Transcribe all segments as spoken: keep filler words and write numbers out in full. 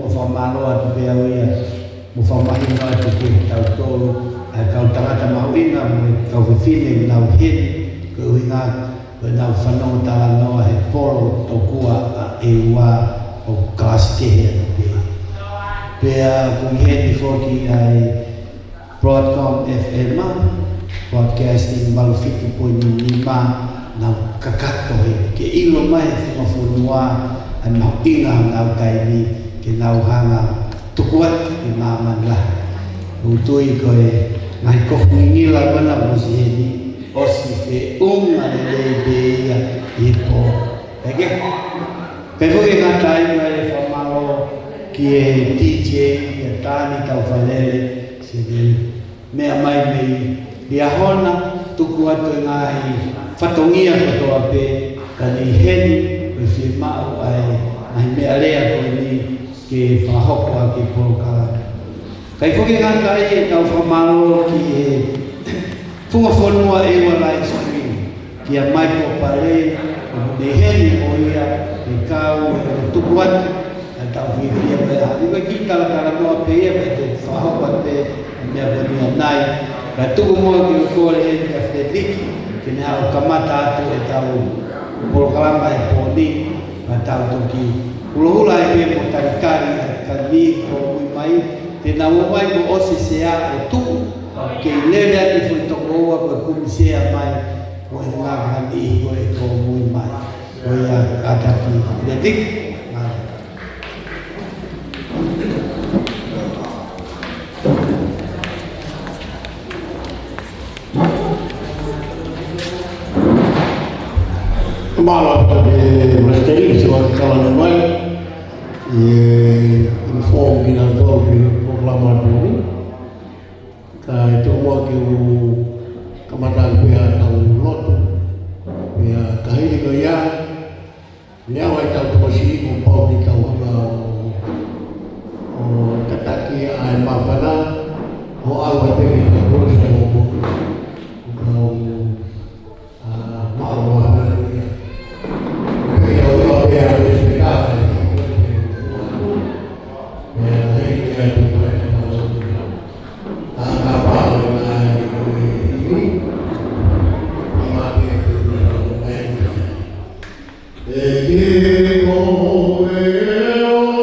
Fakamālō atu pē au ia, mo fakamahino atu kiate kitautolu, ʻa e kau tangata mahuʻinga, mo e kau fefine ʻoku nau ʻi heni, ko e ʻuhinga, ko ʻenau fanongo talanoa he polo tokua ʻa e ua ʻo kalasi kehe atu pē. Pea ʻoku ʻi heni foki ʻa e Broadcom F M, Broadcasting valu fitu poini nima, nau kakato he, ke ʻilo mai he funga fonua, ʻa e mahuʻinga ʻenau taimi, ke nau hanga tuku atu ki māmani lahi. ʻOku ou tui ko e ngaahi kofu ngingila ko ena ʻoku ʻosi heni, ʻosi feʻunga lelei pē ia ʻi he pō. Kae kehe, kae foki ngata ai mai e fakamālō ki he D J, kia Tani Taufalele, siʻene meʻa mai mei Liahona, tuku atu e ngaahi fatongia kotoa pē, ka ne ʻi heni, ko e fiemaʻu ʻa e ngaahi meʻalea ko eni ke fakahoko ʻaki e polokalama. Kae foki ngata ai ʻetau fakamālō ki he funga fonua ʻEua Live Stream, kia Michael Pale, ʻoku ne ʻi heni mo ia, ke kau, ʻo tuku atu ʻa ʻetau fiefia pē ʻa e ʻi he kiʻi talatalanoa pē ia, pea te fakahoko atu pē ʻa e meʻa ko eni ʻanenai. Kae tuku muʻa ke u kole heni kia Frederick, ke ne hanga ʻo kamata atu ʻetau polokalama he pō ni, ka tau toki hulahula ai pē mo talitali ʻa e kau niʻihi kuo ui mai, te nau ō mai mo ʻosi e sea ʻo tuʻu, ke lele atu e foʻi toko ua ko e kumi sea mai, ko e ngaahi niʻihi ko ē kuo ui mai. Ko ia, kātaki Frederick. Mālō ʻaupito Palesiteni, siʻi Kalani mai, ʻi he inform kinautolu ki he polokalama ʻo e pō ni. Kae tuku muʻa ke u kamata pē ʻetau lotu. Pea ka hili ko ia, ne ʻoua ʻe tau tokosiʻi kuo pau ke tau hanga ʻo, ʻo tataki ʻa e māfana, ʻo ʻalu ai pē ke tau kolosi ʻa e motu. Tau, ʻa, mālō māfana ia. Pea ʻoua pē ʻa e pēpeka, pea hei ke atu pē ʻa e tau lotu. ʻA, ka pau ʻa e, ʻa e, ʻa e, ʻa e, ʻa e,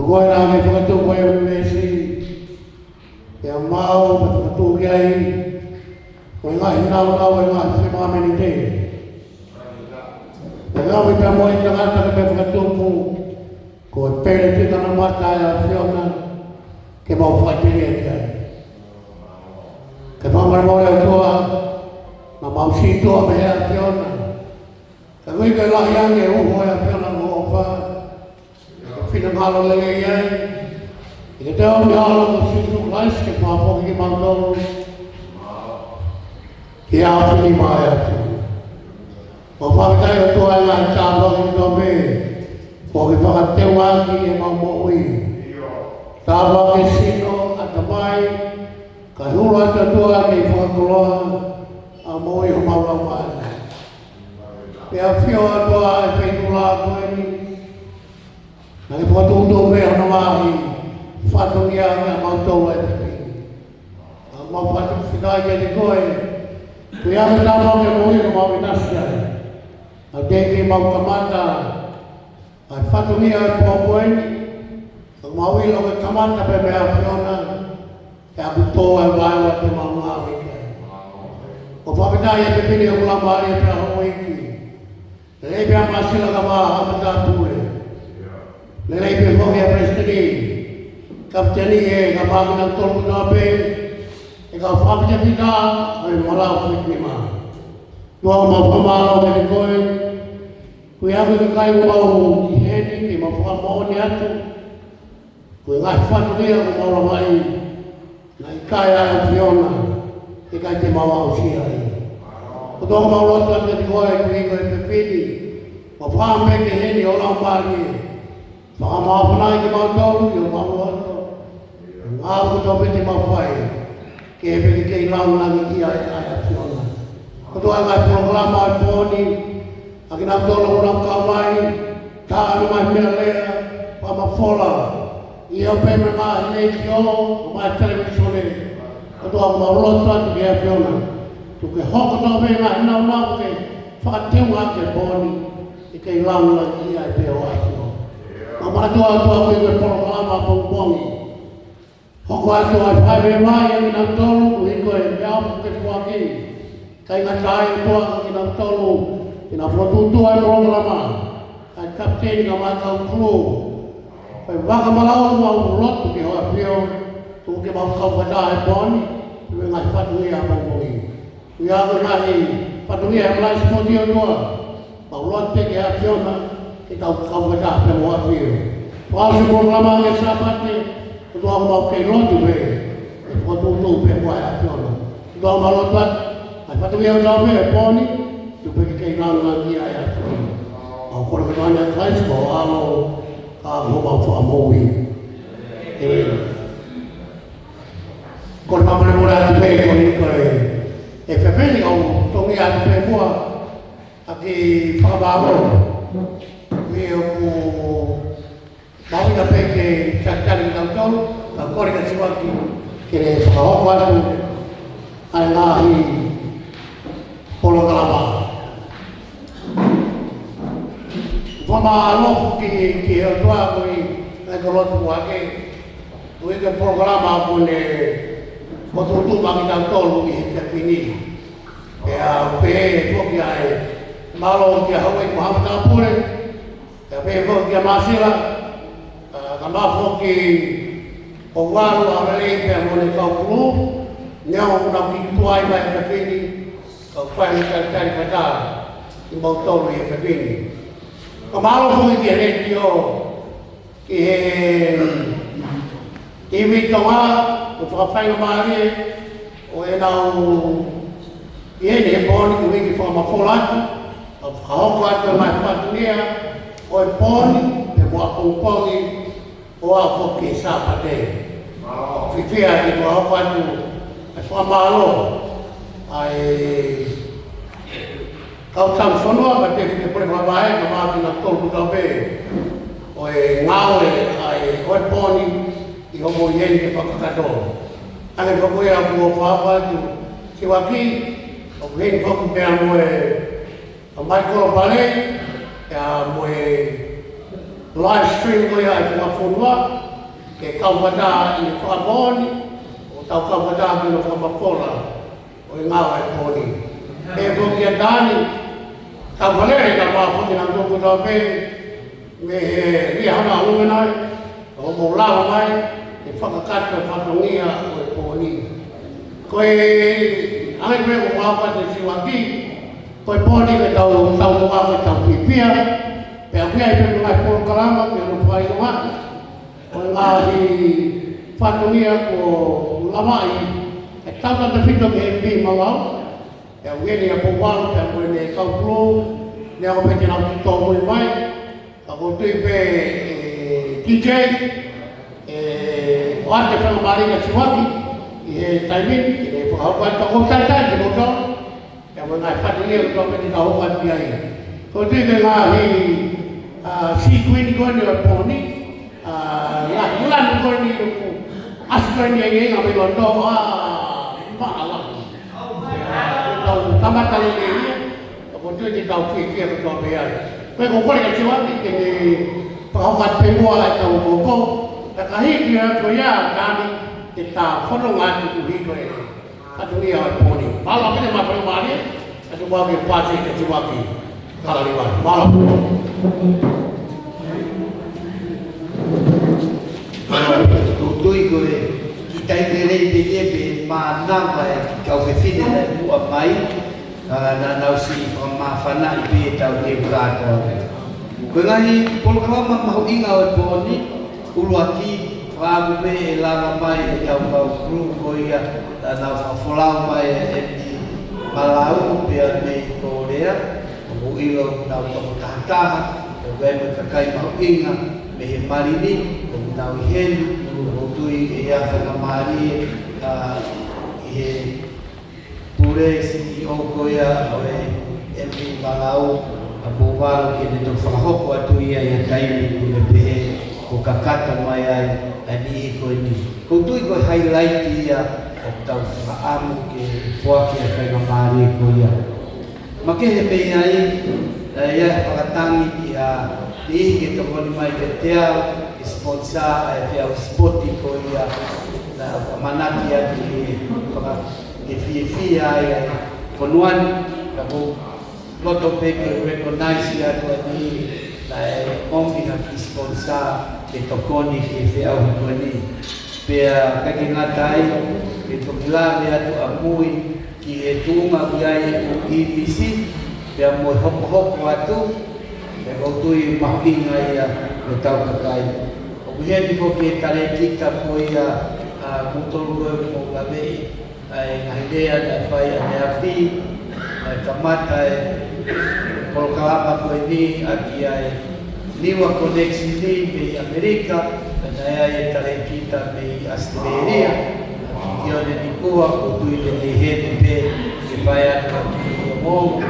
Ko e ʻuhinga ke fakatupu ai ʻa e ʻunivēsi, ʻe mau fakatupu ki ai, ko e ngaahi nāunau ʻo e ngaahi femāmenite. ʻE ngāue pea mo e tangata ke fakatupu, ko e pele ki he tangata ʻa e ʻAfiona, ke mau fakatele ki ai. Ke fakamolemole ʻOtua, naʻa mau sītuʻa mei he ʻAfiona. Ka ʻoku ʻikai lahi ange ʻa e uho ʻo e ʻAfiona mo hono ʻofa, ʻa e finangalo lelei ai, ʻi he tauhi ʻa e ʻAlo ko Sīsū Kalaisi ke fakafoki kimautolu ki he ʻaofinima ʻo e ʻAfiona. ʻOku fakafetaʻi ʻOtua ʻi he ngaahi tāpuaki kotoa pē kuo ke fakateungaʻaki ʻemau moʻui. Tāpuaki sino, ʻatamai, kae hulu atu ʻOtua ke fakakoloa ʻa e moʻui ʻo homau laumālie. Pea ʻafio ʻOtua ʻi he feituʻu ko eni, naʻa ke fokotuʻutuʻu mei hono ngaahi fatongia kiate kimautolu ʻa e fefine. ʻOku mau fakafetaʻi kiate koe, koeʻuhi ko e tāpuaki ʻo e moʻui ʻoku mau ʻinasi ai. Naʻa ke teʻeki ke mau kamata ʻa e fatongia ʻo e pō ko eni, ka ʻoku mau ʻilo ʻoku ke kamata pē mei he ʻAfiona, pea ʻoku tō ʻa e vaeua te mau ngāue ki ai. ʻOku fakafetaʻi ʻa e fefine ʻoku laumālie pea houʻeiki. Lelei pē ʻa Masila kae ʻumaʻā ʻa Haʻa Matāpule. Lelei pē foki ʻa e palesiteni, kapiteni ē, kae ʻumaʻā kinautolu kotoa pē, ʻa e kau fakafitafita ʻo e Malau Fitinima. ʻOtua ʻoku mau fakamālō kiate koe, koeʻuhi ko e kakai ʻoku mau ʻi heni, ke mau fakamoʻoni atu, ko e ngaahi fatongia ʻoku mau lavaʻi, naʻe ʻikai ʻa e ʻAfiona, ʻe ʻikai te mau aʻusia ia. ʻOtua ʻoku mau lotu atu kiate koe, koeʻuhi ko e fefine, ʻoku mau fakaʻamu ki heni ʻo laumālie. Fakamāfanaʻi kimautolu ʻi homau loto. Ngāue kotoa pē te mau fai, ke pehē ke kei lāngilangiʻia ai ʻa e ʻAfiona. ʻOtua, ngaahi polokalama ʻo e pō ni, ʻa kinautolu ʻoku nau kau mai, tā ʻa e ngaahi meʻalea, fakamafola, ʻi he ʻapi mo e ngaahi letiō, mo e ngaahi televīsone. ʻOtua, mau lotu atu ki he ʻAfiona, tuku ke hoko kotoa pē ngaahi nāunau ke fakateunga ki he pō ni, ke kei lāngilangiʻia ai pē ho ʻAfio. Mau manatuʻa atu ʻa e polokalama ʻapongipongi. Hoko atu ʻa e fai mai ʻa kinautolu, koeʻuhi ko e meʻa ʻoku ke foaki. Kāinga, tā ʻOtua, ko kinautolu, ke nau fokotuʻutuʻu ʻa e polokalama, ʻa e kapiteni kae ʻumaʻā e kau kulū. Ko e vaka malava ʻoku mau lotu ki ho ʻAfio, tuku ke mau kau fakataha he pō ni, ʻi he ngaahi fatongia ʻapongipongi. Koeʻuhi ko e ngaahi fatongia ʻa e Malae Sipoti, ʻOtua, mau lotu ki he ʻAfiona, ke tau kau fakataha pē mo ho ʻAfio. Fakaʻosi e polokalama ʻo e Sāpate, ʻOtua, ʻoku mau kei lotu pē, ke fokotuʻutuʻu pē ʻe he ʻAfiona. ʻOtua, mau lotu atu, ʻa e fatongia ʻoku tau pē he pō ni, tuku pē ke kei lāngilangiʻia ai ʻa e ʻAfiona. Mau kole kotoa ni ʻia Kalaisi ko ho ʻAlo, ka ko homau Fakamoʻui. ʻĒmeni. Kole fakamolemole atu pē, koeʻuhi ko e, ʻe fefine, ʻoku tongi atu pē muʻa ʻa e kiʻi fakamālō. Koeʻuhi ʻoku mahuʻinga pē ke talitali kitautolu, ka kole kia Siuaki ke ne fakahoko atu ʻa e ngaahi polokalama. Fakamālō ki, ki he ʻOtua koeʻuhi ko e lotu ʻa e, koeʻuhi ko e polokalama kuo ne fokotuʻutuʻu maʻa kitautolu ʻi he efiafi ni. Pea pehē foki ʻa e mālō kia Hauʻeiki mo Haʻa Matāpule, pea pehē foki kia Masila, ʻa, kae ʻumaʻā foki ʻa Valu, ʻa Lelei pea mo ʻene kau kulū, neongo ʻoku nau kiʻi tuai mai he efiafi ni, ka ʻoku fai ʻa e talitali fakataha kimautolu ʻi he efiafi ni. Pea mālō foki ki he letiō, ki he TV Tonga, ko e fakafaingamālie ʻo ʻenau ʻi heni he pō ni koeʻuhi ke fakamafola atu, ʻa e fakahoko atu ʻa e ngaahi fatongia ʻo e pō ni, pea mo ʻapongipongi, ʻo aʻu foki ki he Sāpate. Fiefia ke fakahoko atu ʻa e fakamālō ʻa e kau tamaiki fonua, pea pehē ki he puleʻanga vahe, kae ʻumaʻā kinautolu kotoa pē ʻoku ngāue ʻa e, ʻo e pō ni ʻi hoʻomou ʻi heni ke fakakakato. Hangē foki ia kuo fakahoko atu, Siuaki, ʻoku ʻi heni foki pea mo e, ʻa Michael Palei, pea mo e live stream ko ia ʻa e fakafonua, ke kau fakataha ʻi he fakamoʻoni, ʻo tau kau fakataha ki hono fakamafola ʻo e ngāue ʻo e pō ni. Pea ko kia Tani, tau falele ka mā foki na tōku tau pē, mei he lia hana ʻo lumenai, ʻo mou lava mai, ke fakakakato fatongia ʻo e pō ni. Ko e ʻai pē ko mā pate siwaki, ko e pō ni ke tau, tau moa ke tau pipia, pea ʻoku ʻi ai pē mo e ngaahi polokalama, ke ono fai noa, ʻo e ngaahi fatongia ko lavaʻi, e tau tatafito ke M V Malau, pea ʻoku ʻi ai ni ʻa Pouvalu, pea ʻoku ʻi ai ni e kau pulou, ne ako pē te nau ki tō mui mai, ka ʻoku ou tui pē, e, D J, e, ʻoatu e faingamālie kia Siwaki, ʻi he taimi ni, ke ne fakahoko atu ʻo taitai ke mo tō, pea mo e ngaahi fatongia ko tō pē te tau hoko atu ki ai. ʻOku ou tui ko e ngaahi, a, sequence ko eni ʻo e pō ni, a, ngaahi lanu ko eni ʻoku ʻasi ko eni ʻi he ngaahi meʻa ʻo tō, a, maʻala. Tau kamata lelei ia, ʻoku ou tui te tau fiefia kotoa pē ai. Ko e kole kia Siwaki ke ne fakahoko atu pē muʻa e tau koko, ka ka hiki ia ko ia Tani, ke tau fononga atu koeʻuhi ko e fatongia ʻo e pō ni. Mālō pē mā faingamālie, ka te mau ke pasi kia Siwaki Kalaliva. Mālō. ʻOku ou tui ko e kiʻi taimi lelei pē ia ke mānava e kau fefine naʻe muʻa mai, a, naʻa nau siʻi fakamāfanaʻi pē ʻetau teu kātoa. Ko e ngaahi polokalama mahuʻinga ʻo e pō ni, ʻuluaki, fakaʻamu pē ʻe lava mai ʻetau kau kulu ko ia, naʻa nau fakafolau mai e M V Malau pea mei Kōlea, ʻoku ʻilo ʻoku nau tokotaha taha, ʻoku ʻi ai mo e kakai mahuʻinga mei he Mali ni, ʻoku nau ʻi heni, ʻoku ou tui ʻe ʻi ai ha faingamālie, a, ʻi he pule C E O ko ia ʻo e M V Malau, ʻa Pouvalu, ke ne toki fakahoko atu ia ʻi ha taimi ʻoku ne pehē ʻoku kakato mai ai ʻa e niʻihi ko eni. ʻOku ou tui ko e highlight ia ʻoku tau fakaʻamu ke foaki ʻa e faingamālie ko ia. Makehe mei ai, naʻe ʻi ai ha fakatangi ki ha niʻihi ke tokoni mai kiate au, ke sponsor ʻa e feʻauhi sipoti ko ia, naʻe ʻamanaki atu ke faka-, ke fiefia ai ʻa e fonua ni, ka ʻoku ou loto pē ke recognize atu ʻa e niʻihi naʻe ʻomi ha kiʻi sponsor ke tokoni ki he feʻauhi ko eni. Pea ʻikai ke ngata ai, ke toki lave atu ʻamui ki he tuʻunga ʻoku ʻi ai e ʻū ʻīmisi, pea mo e hokohoko atu, pea ʻoku ou tui mahuʻinga ia mo ʻetau kakai. ʻOku ʻi heni foki e talēkita ko ia, a, moutolu ko ē ʻoku mou laveʻi, ʻa e ngaahi lea naʻe fai ʻaneafi, ʻa e kamata e polokalama ko eni ʻaki ʻa e Niua Connection ni mei ʻAmelika, pea naʻe ʻi ai e talēkita mei ʻAositelēlia, ʻa Kione Nikua, ʻoku ou tui te ne ʻi heni pē ke fai atu ha kiʻi ongoongo,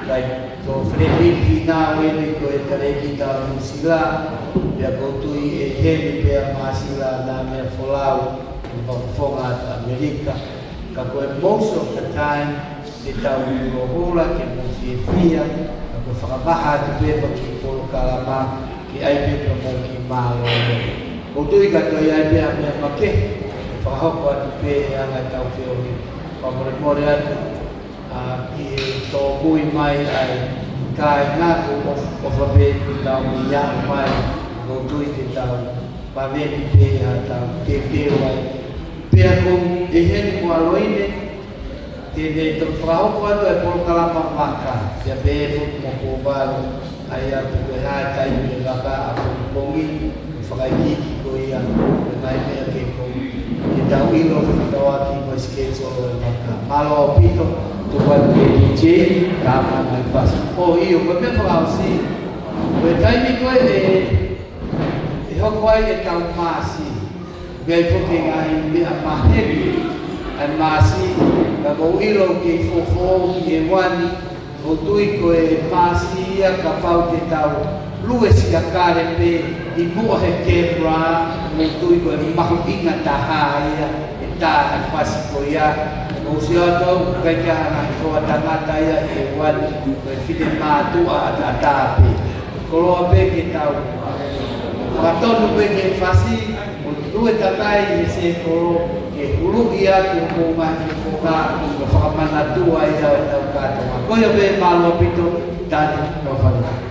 kae ko Frederick Finau eni ko e talēkita ʻo Nuʻusila, pea ʻoku ou tui ʻe ʻi heni pē ʻa Māsila Nāmeafolau, ʻi he fakafofonga ʻa ʻAmelika. Ka ko e most of the time, ke tau hulohula, ke mou fiefia, ka ko e fakamaha atu pē mo e kiʻi polokalama, ke ʻai pē pea mou kiʻi mālōlō. ʻOku ou tui ka toe ʻi ai pē ha meʻa makehe, ke fakahoko atu pē he anga ʻetau feohi. Fakamolemole atu, a, ki he tōmui mai ʻa e kāinga, ʻoku ʻofa pē ke tau meʻa mai, ʻoku ou tui ke tau paveni pē ha tau teuteu ai. Pea ʻoku ʻi heni mo ʻAloine, te ne toki fakahoko atu e polokalama vaka, pea pehē foki mo Pouvalu, ʻa ia pe ko e hā e taimi e vaka ʻapongipongi, fakaikiiki ko ia, ko e ngaahi meʻa ke ko, ke tau ʻilo fakatauʻaki mo e schedule e vaka. Mālō ʻaupito, tuku atu ki he D J, ka ma mai pasi. ʻŌ, ʻio, ko e meʻa fakaʻosi, ko e taimi ko ē, ʻe hoko ai ʻetau māsi. Meʻa foki e ngaahi meʻa maheni ʻa e māsi, ka ʻoku ou ʻilo ʻoku kei foʻofoʻou ki he uani, ʻoku ou tui ko e māsi ia kapau te tau lue siakale pē ʻi muʻa he kēpula, ʻoku ou tui ko e mahuʻinga taha ia e tā e fasi ko ia. ʻOku ou sio atu au, ʻikai ke ʻi ai ha ngaahi hoa tangata ia he uani, ko e finemātuʻa ʻataʻatā pē. Koloa pē ke tau Fakatonu pē ke fasi, ʻo tue takai he sēkolo, ke huluʻi atu ʻo mou mai ki he foha, ʻo fakamanatua ia ʻo tau kātoa. Ko ia pē, mālō ʻaupito, tati, tau fale.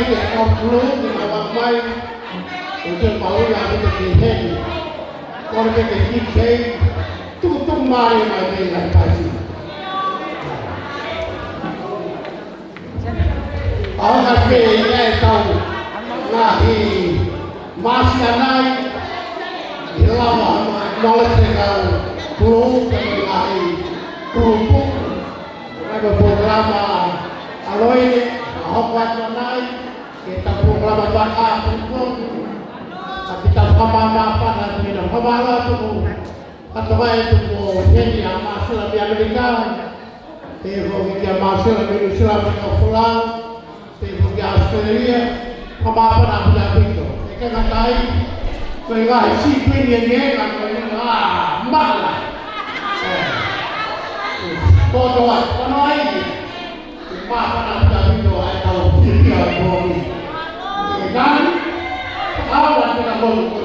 Ia, kau pulu, ke mau mai, ʻo ke mau ia, ʻo ke heni. Kole ke ke ki kei, tukutuku mai, mai, mai, mai, mai. ʻA ia ko e fē ia ʻetau ngaahi māsila nai, ʻi he lava ma, ma le te kau pulu, ke ngaahi pulu pulu. Ko e polokalama ʻa Loine, ʻa hoko atu nai, ke ta polokalama vaka pulu. Ka kita fakamāmā pana atu ina, fakamālō atu ko, ka toka e tuku heni ʻa Māsila mei ʻAmelika, pehē foki kia Māsila mei Nuʻusila mei Auckland, pehē foki kia Australia, fakamāmā pana ʻaupito. ʻE ke ngatai, ko e ngaahi sīpini ʻe niʻihi ka ko e ngaahi mala. ʻE. Kotoa, kono ai. Māfana ʻaupito ʻa e tau fiefia ʻo e pō ni. ʻE nani, ʻaua te na mou ko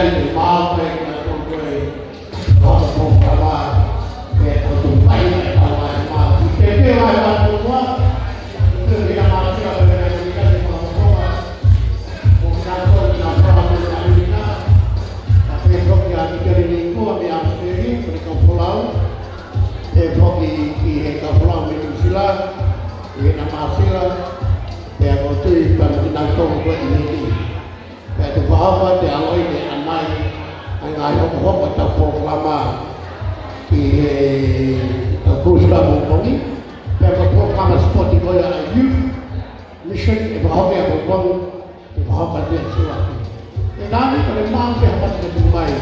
Ke maau pē kinautolu ko e, ko e polokalama, ke tau tuku mai, ke tau mai, mai. Ke ke mai, mai, mai, mai. Ke ke mai, mai, mai, mai, mai. Ko kinautolu, kinautolu, kinautolu, kinautolu. Ka pehē foki ʻa Mikaeli Leikua mei ʻAositelēlia, ko e kau folau. Pehē foki ki he kau folau mei Nuʻusila, ʻi heʻena māsila, pea ʻoku ou tui pē mo kinautolu ko ē ʻi heni. Pea ʻoku ou fakaʻamu atu ʻa e ʻaloʻi ke ʻomai ʻa e ngaahi hokohoko ʻetau polokalama ki he ʻetau kulusi pongipongi. Pea ko e polokalama sipoti ko ia ʻa e youth mission ʻe fakahoko ʻi he pongipongi, ʻe fakahoko ʻi he Siulaki. ʻE nani ko e maau pē ha pati ke tuku mai.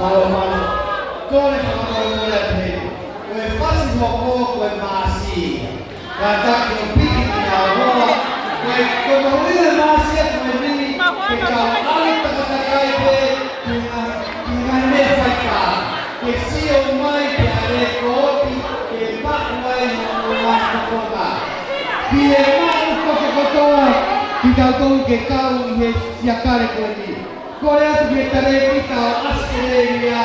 Mālō, mālō. Kole fakamolemole atu heni. Ko e fasi hoko ko e māsi. Kātaki ʻo piki ki he ʻaho. Ko e, ko e mahuʻinga e māsi ko eni, ke kau ʻalu takatakai pē ki he ngaahi, ki he ngaahi meʻa faifai. Ke sio mai ki he ʻalekooti, ke maʻu ai hoʻo ngaahi kotoa. Pea maʻu kotoa, kotoa, kitautolu ke kau ʻi he siakale ko eni. Kole atu ki he talēkita ʻo ʻAositelēlia,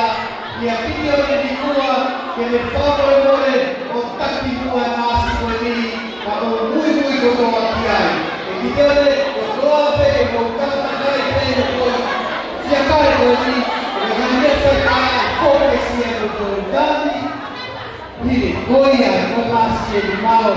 ʻa Kitione Nikua, ke ne fakamolemole ʻo taki muʻa e māsi ko eni, ka ʻoku muimui kotoa ki ai. ʻE Kitione, kotoa pē ke mou takatakai pē he ko e siakale ko eni, ʻo e ngaahi meʻa faifai, ʻe fōkesi ʻa e kotoa tani, Hili, ko ia, ko e māsi eni, mālō.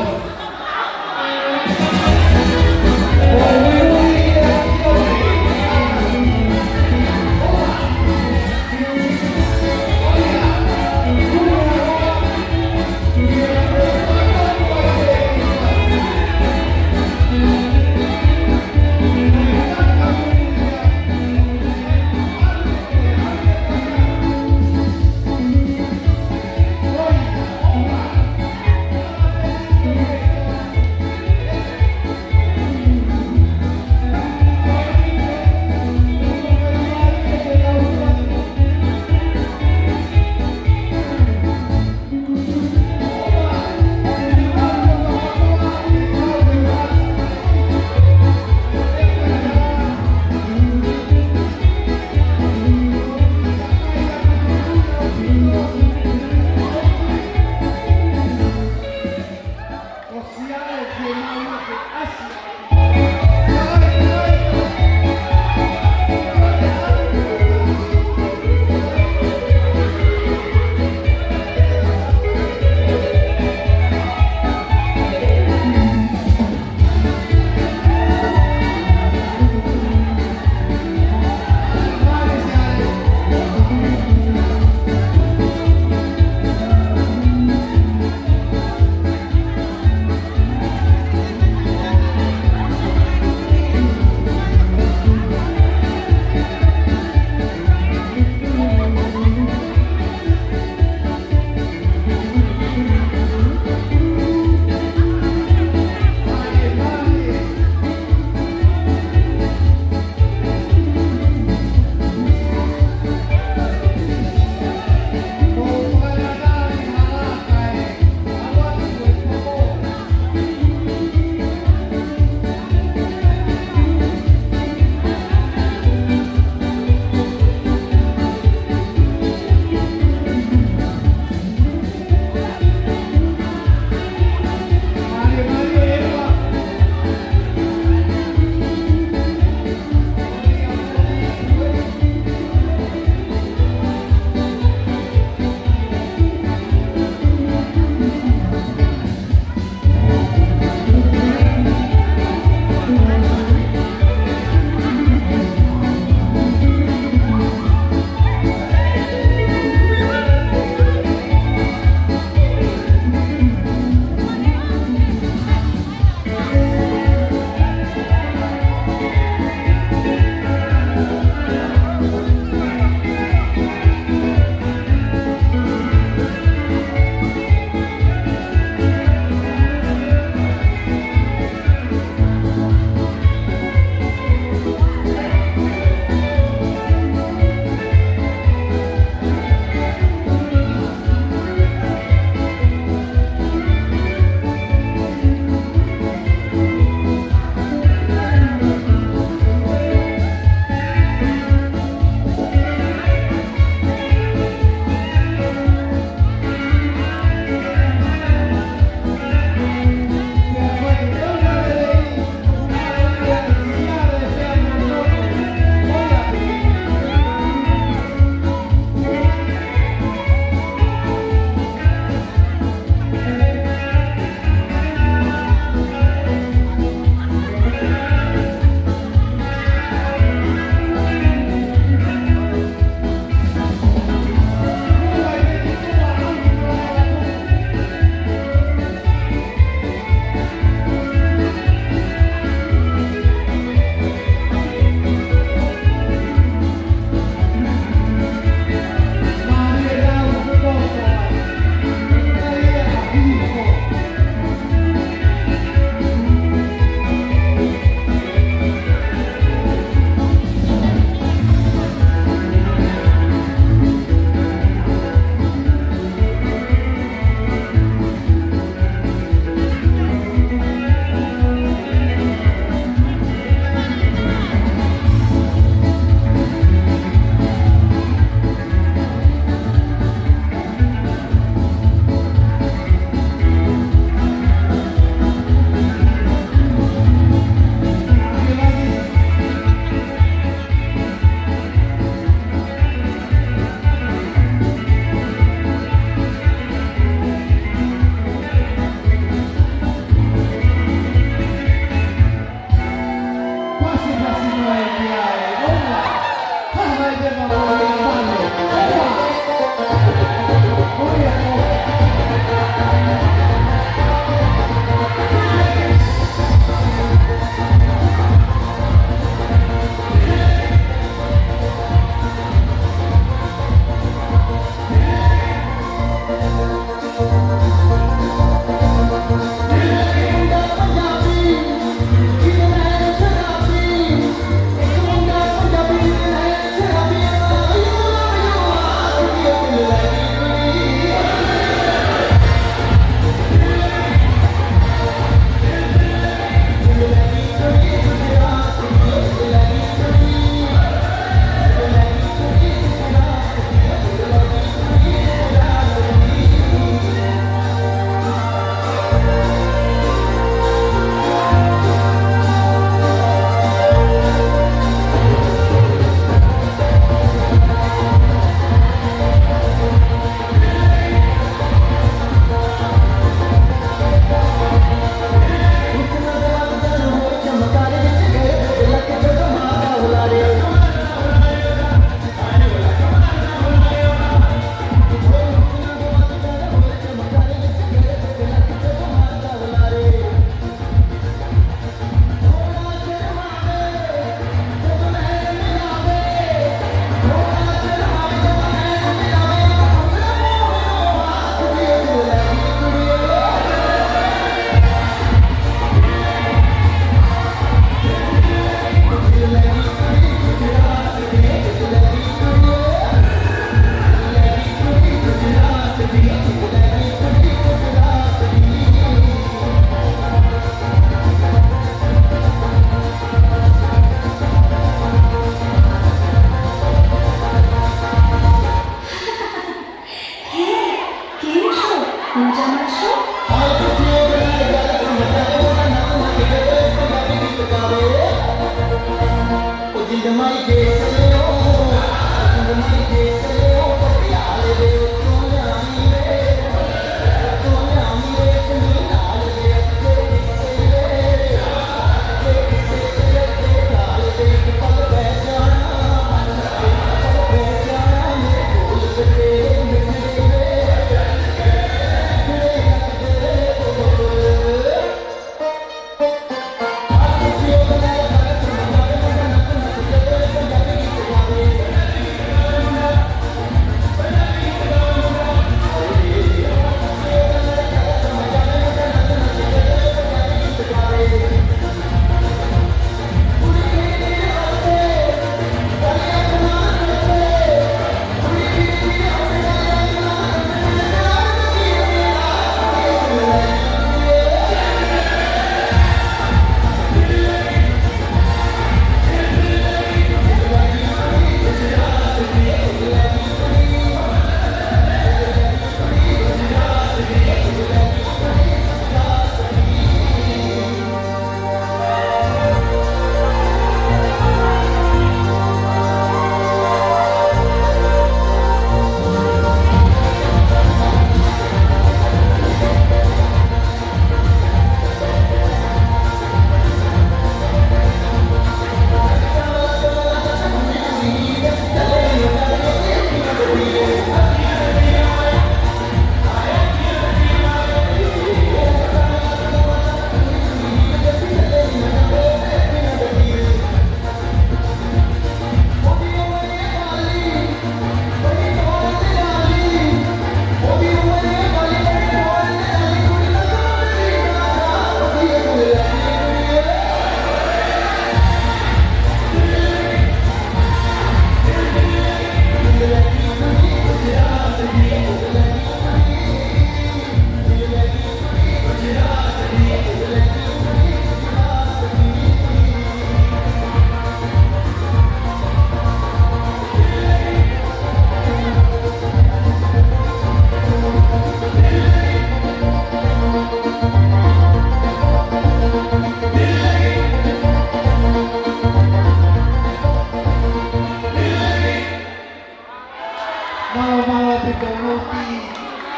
Mālō, mālō ʻaupito, Mopi.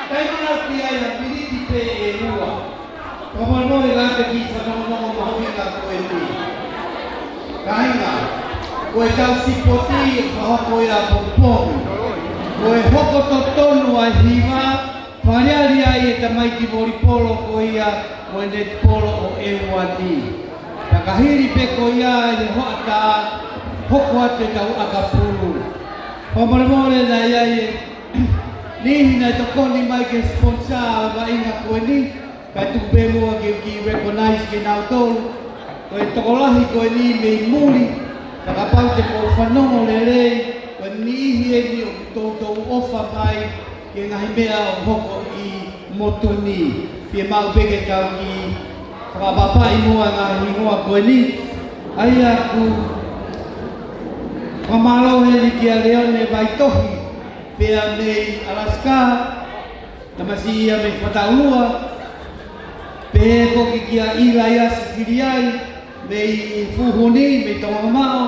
Taimi ʻoku ʻi ai ʻa e miniti pē ʻe ua. Fakamolemole lata ki he fanongonongo mahuʻinga ko eni. Kāinga, ko e tau sipoti ʻoku fakahoko ia ʻapongipongi. Ko e hoko totonu ʻa e hiva, fakaaliali ai e tamaiki volipolo ko ia mo e netipolo ʻo e uani. Pea ka hili pē ko ia ʻi he hoʻatā, hoko atu e tau ʻakapulu. Fakamolemole naʻe ʻi ai e niʻihi naʻe tokoni mai ke sponsor ʻa e vaʻinga ko eni, kae tuku pē muʻa ke u kiʻi recognize kinautolu. Ko e tokolahi ko eni mei muli, ka kapau te mou fanongo lelei, ko e niʻihi eni ʻoku toutou ʻofa mai ki he ngaahi meʻa ʻoku hoko ʻi motu ni. Fiemaʻu pē ke tau kiʻi fakapapauʻi muʻa e ngaahi hingoa ko eni. ʻA ia ʻoku fakamālō heni kia Leone Vaitohi, pea mei Alaska, tamasiʻi ia mei Fataulua, pehē foki kia ʻIlaiasi Filiai, mei Fuhuni, mei Tongamamaʻo,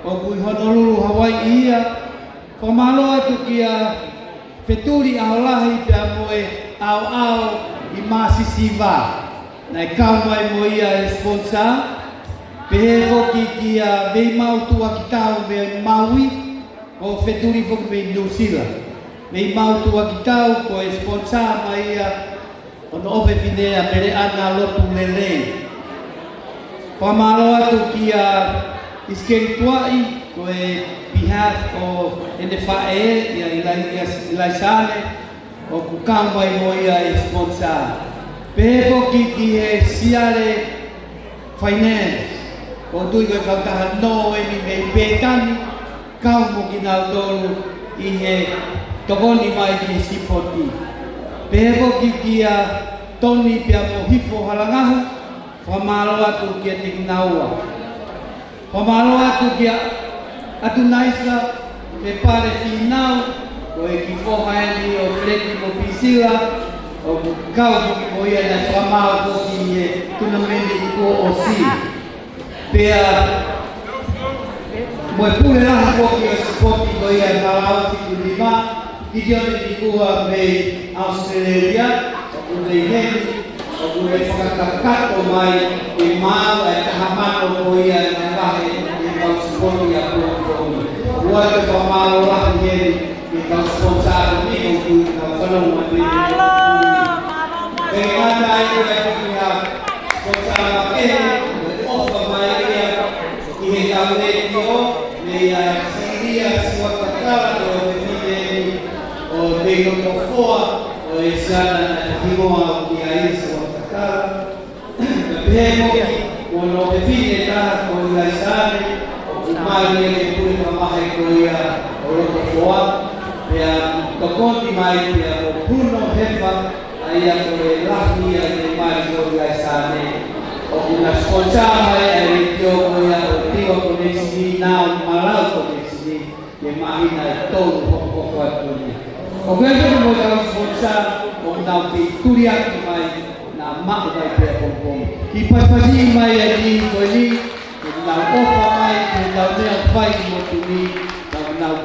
ʻoku ʻi Honolulu, Hawaiʻi ia. Fakamālō atu kia Fetuli ʻAholahi pea mo e ʻaoʻao ʻi Māsisiva. Naʻe kau mai mo ia e sponsor. Pehē foki kia Veimau Tuakitau mei Maui, ko Fetuli foki mei New Zealand. Veimau Tuakitau ko e sponsor mai ia ʻo hono ʻofefine ʻa Peleʻana Lotulelei. Fakamālō atu kia ʻIsikeli Tuaʻi, ko e behalf ʻo ʻene faʻē, ʻia ʻIlai-, ʻia ʻIlaisane, ʻoku kau mai mo ia e sponsor. Pehē foki ki he Siale Finance, ʻoku ou tui ko e kautaha nō eni mei Pētani, kau mo kinautolu ʻi he tokoni mai ki he sipoti. Pehē foki kia Toni pea mo Hifo Halangahu, fakamālō atu kiate kinaua. Fakamālō atu kia ʻAtunaisa Fepale Fīnau, ko e kiʻi foha eni ʻo Peleti mo Pisila, ʻoku kau foki mo ia naʻe fakamaau foki ʻi he tunameni kuo ʻosi. Pea Ko e pule lahi foki ʻo e sipoti ko ia ʻa e Malau fitu nima, Kitione Nikua mei ʻAositelēlia, ʻoku ne ʻi heni, ʻoku ne fakakakato mai ke maʻu ʻa e taha mano ko ia ʻe vahe ʻe he kau sipoti ʻapongipongi. ʻOatu e fakamālō lahi heni ki he kau sponsor ko eni, ʻoku ou fanongo mai pē. Mālō, mālō, mālō. Pea ngata ai ko e ki ha sponsor makehe, ʻoku ʻofa mai ia ʻi he kau letiō, mei a Silia Siuatakala, ko e fefine eni ʻo Teinotofoa, ʻo e siana naʻe hingoa ki ai Siuatakala. Pea pehē foki, ko hono fefine ʻe taha ko Ilaisane, ʻoku mali ia ke pule fakavahe ko ia ʻo Lotofoa, pea tokoni mai pea mo Bruno Hefa, ʻa ia ko e lahi ia ʻi he mali ko Ilaisane. ʻOku na sponsor mai ʻa e letiō ko ia ʻo e Tiwa Connection, Malau Connection, ʻi he māhina ʻe tolu hokohoko atu ni. ʻOku ʻi ai foki mo e kau sponsor ʻoku nau kei tuliaki mai, naʻa maʻu mai pē ʻapongipongi. Kiʻi pasipasi mai ʻa e niʻihi ko eni, ʻoku nau ʻofa mai ki heʻetau meʻa ʻoku fai ki he motu ni, ʻoku nau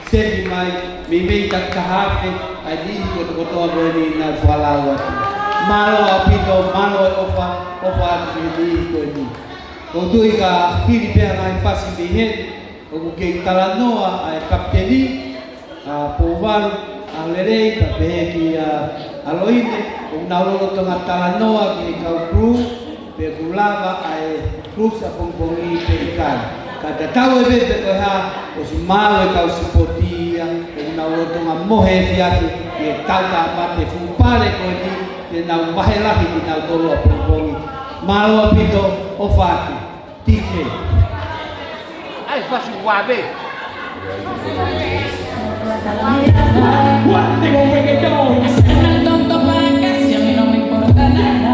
seti mai, meimei taki taha afe ʻa e niʻihi kotokotoa ko eni naʻa nau fakalau atu. Mālō ʻaupito, mālō e ʻofa, ʻofa atu ki he niʻihi ko eni. ʻOku ou tui ka hili pē ha ngaahi fasi mei heni, ʻoku kei talanoa ʻa e kapiteni, ʻa Pouvalu, ʻa Lelei, pea pehē kia ʻAloine, ʻoku nau lolotonga talanoa ki he kau crew, pe ʻoku lava ʻa e cruise ʻapongipongi pe ʻikai. Ka tatau ai pē pe ko e hā, ʻosi maʻu e kau sipoti ia, ʻoku nau lolotonga mohe efiafi ki he tau tāmate fuʻu pale ko eni, te nau vahe lahi kinautolu ʻapongipongi. Mālō ʻaupito, ʻofa atu. T K. Ai, fasi ua ve. What? They gonna break it down. Hasta el tonto paga, si a mí no me importa nada.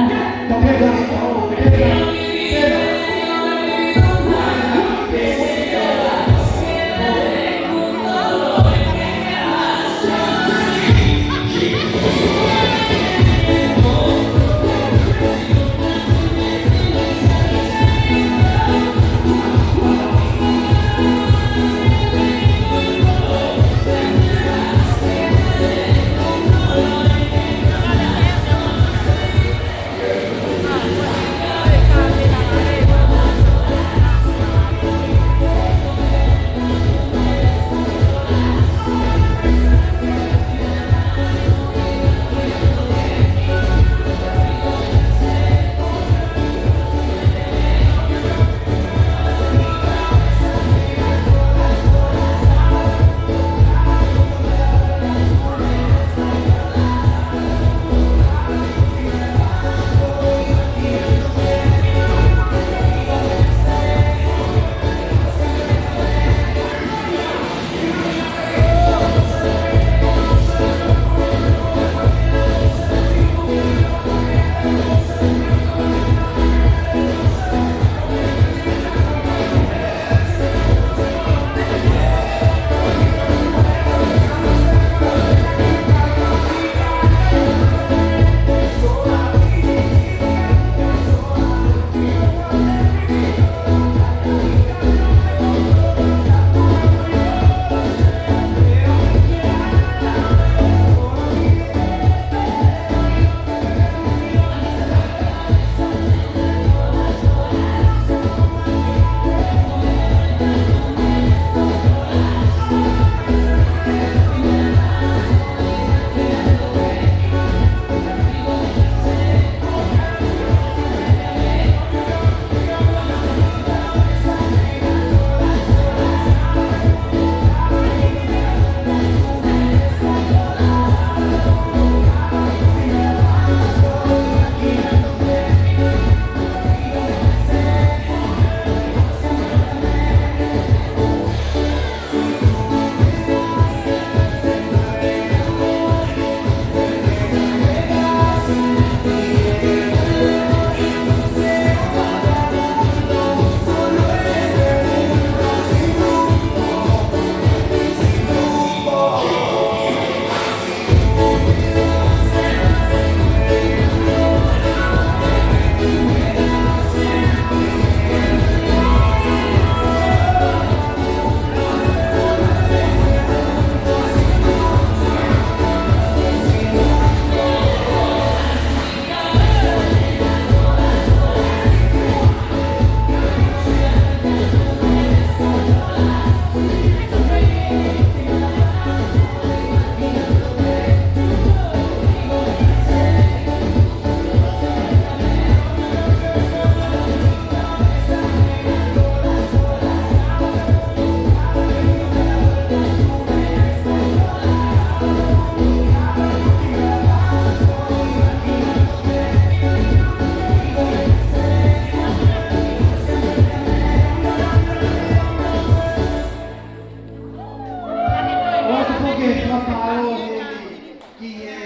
ki he,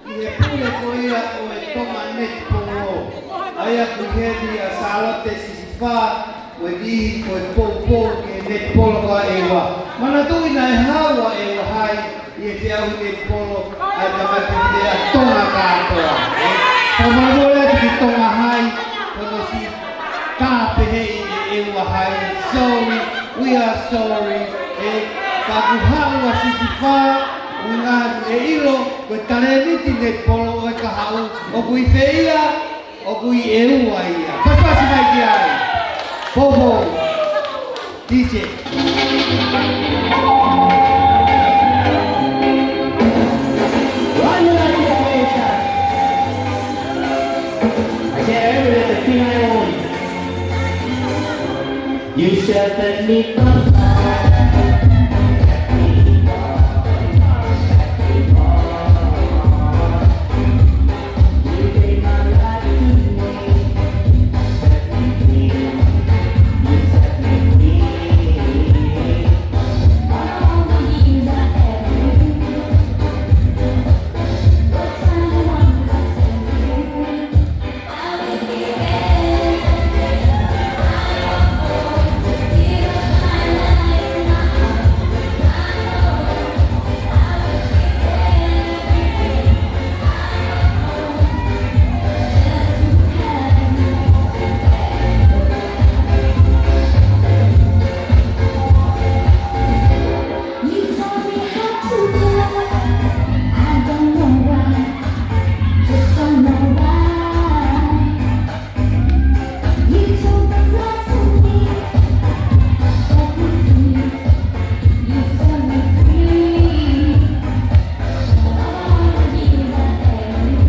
ki he pule ko ia ʻo e Tonga Netipolo. ʻA ia ʻoku ʻi heni ʻa Sālote Sisifā, ko e niʻihi ko e poupou ki he netipolo ko ʻEua. Manatuʻi naʻe haʻu ʻa ʻEua Hai ʻi he feʻauhi netipolo ʻa e tamai pule ʻa Tonga kātoa. Ka malu atu ki Tonga Hai, ko hono siʻi tā pehē ʻe ʻEua Hai. Sorry, we are sorry. ʻE, ka ʻoku haʻu ʻa Sisifā, ʻuhinga ʻe ʻilo, ko e talēniti netipolo ʻo e kahaʻu, ʻoku ʻi fē ia, ʻoku ʻi ʻEua ia. Pasipasi mai ki ai. Poupou. D J. Why you like it, Aisha? I can't ever let the thing I own. You shall set me from You taught me how to love. I don't know why. Just don't know why. You took the cross for me. Set me free. You set me free. All the years I carried.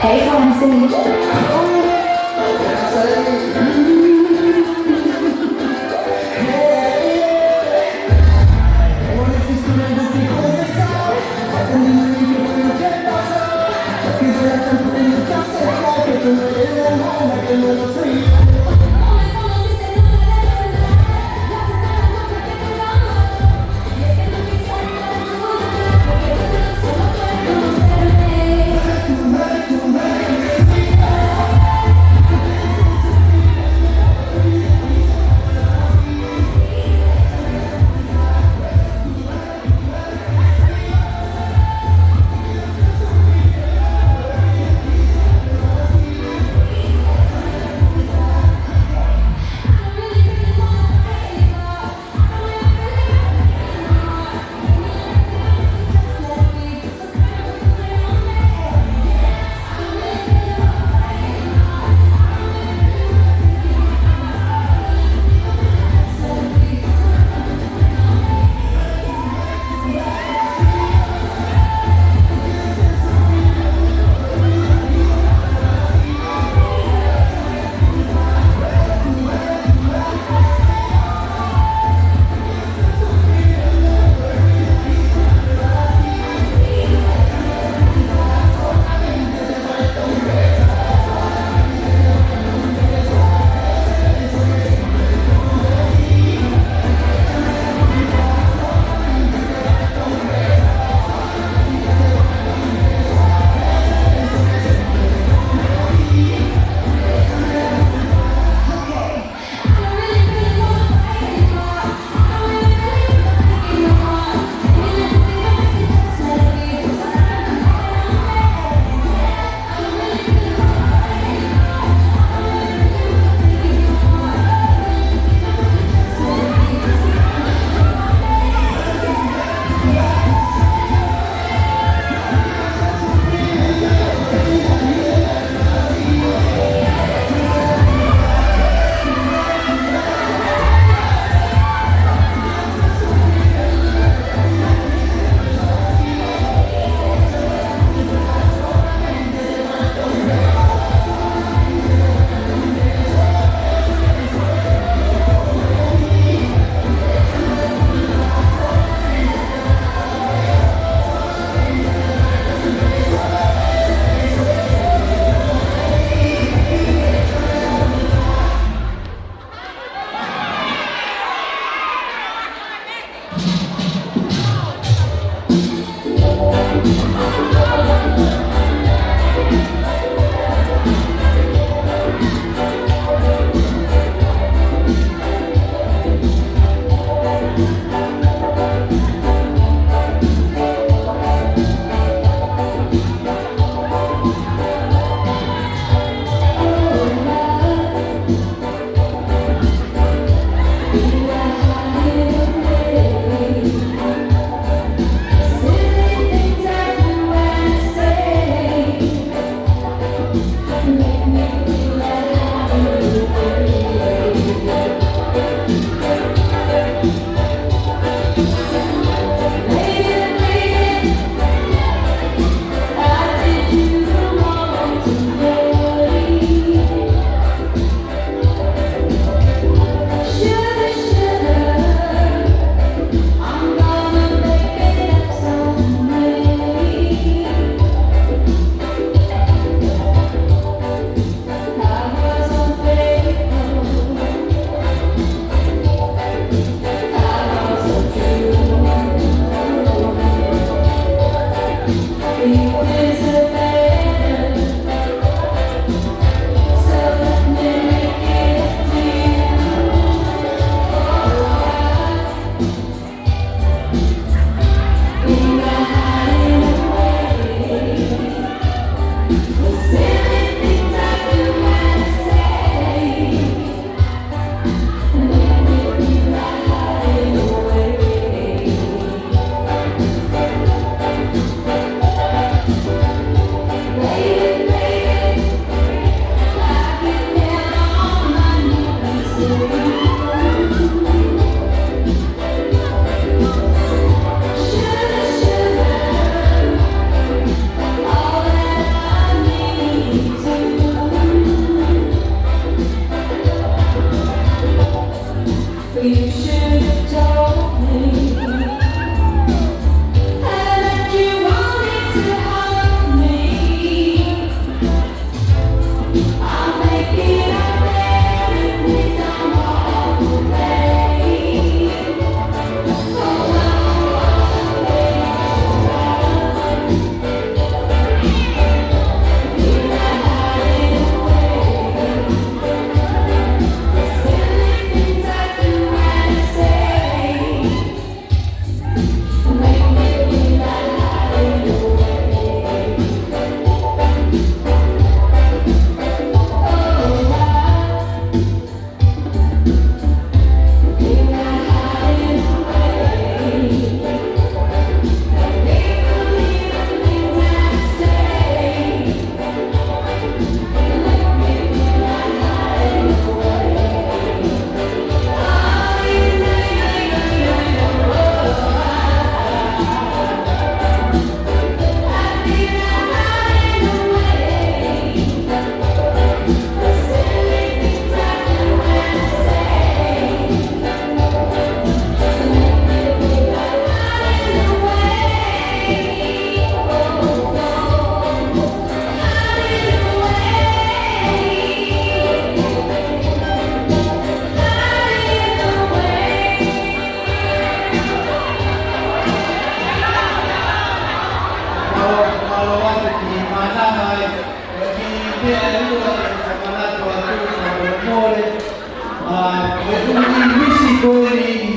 Hey, Fonzie.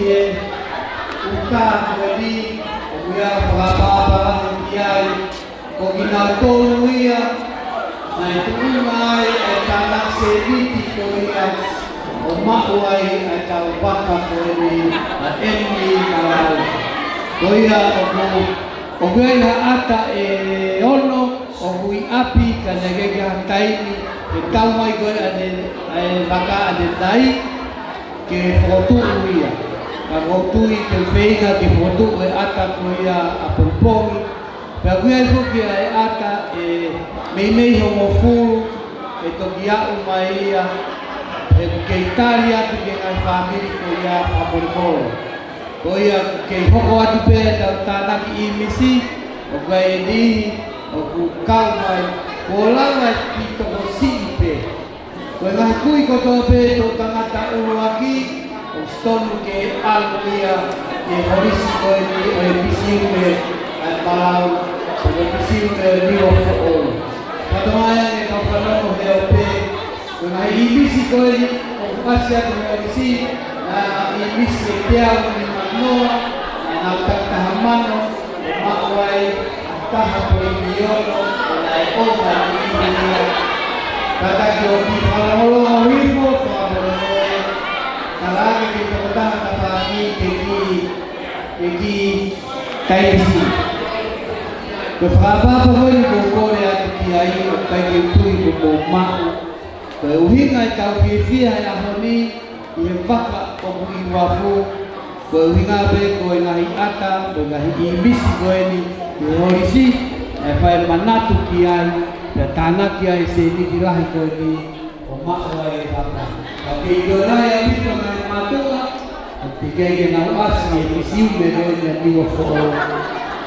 he ʻuta ko eni, ʻoku ʻi ai e fakaʻapaʻapa lahi ki ai, ko kinautolu ia naʻe tuʻunga ai e tānaki sēniti ko ia ʻo maʻu ai ʻa e tau vaka ko eni, ʻa eni malau. Ko ia ʻoku, ʻoku ʻi ai ha ʻata ʻe ono, ʻoku ʻi ʻapi ka naʻe ʻikai ke ʻi ai ha taimi ke tau mai ko ē ʻa e, ʻa e vaka ʻanenai ke fokotuʻu ia. Ka ʻoku ou tui ke feinga ke fokotuʻu e ʻata ko ia ʻapongipongi. Pea ʻoku ʻi ai foki ʻa e ʻata ʻe meimei hongofulu ʻe toki aʻu mai ia, ʻe kei tali atu ki he ngaahi fāmili ko ia fakamolemole. Ko ia kei hoko atu pē ʻetau tānaki ʻīmisi, ʻoku ʻi ai e niʻihi ʻoku kau mai, kuo lava e pito ko siʻi pē. Ko e ngaahi kui kotoa pē tokanga ʻuluaki, ʻoku totonu ke ʻalu ia ki he holisi ko eni ʻo e pisiume ʻa e malau, ʻo e pisiume ʻo e niua foʻou. Ka tō mai ange kau fanongo he ʻo pē, ko e ngaahi ʻīmisi ko eni ʻoku ʻasi atu he holisi, naʻe ʻīmisi ʻe teau nima noa, naʻa nau takitaha mano, ʻo maʻu ai ʻa e taha poini ono, ʻo naʻe ʻofa ki he ʻīmisi. Kātaki ʻo kiʻi fakalongolongo hifo, fakamolemole, talaange ki he tokotaha tafaʻaki ke kiʻi, ke kiʻi taimi siʻi. Ko e fakaʻapaʻapa ko eni ʻoku ou kole atu ki ai, ʻoku ʻikai ke u tui kuo mou maʻu. Ko e ʻuhinga ʻetau fiefia he ʻaho ni, ʻi he vaka ʻoku ʻi Uafu, ko e ʻuhinga pē ko e ngaahi ʻata, ko e ngaahi ʻīmisi ko eni ʻi he holisi, ʻe fai manatu ki ai, pea tānaki ai e sēniti lahi ko eni, ʻo maʻu ai e vaka. Ka kei ʻilo lahi ʻaupito ngaahi mātuʻa, ʻoku teʻeki ai ke nau ʻasi he pisiume ko eni ʻa e niua foʻou,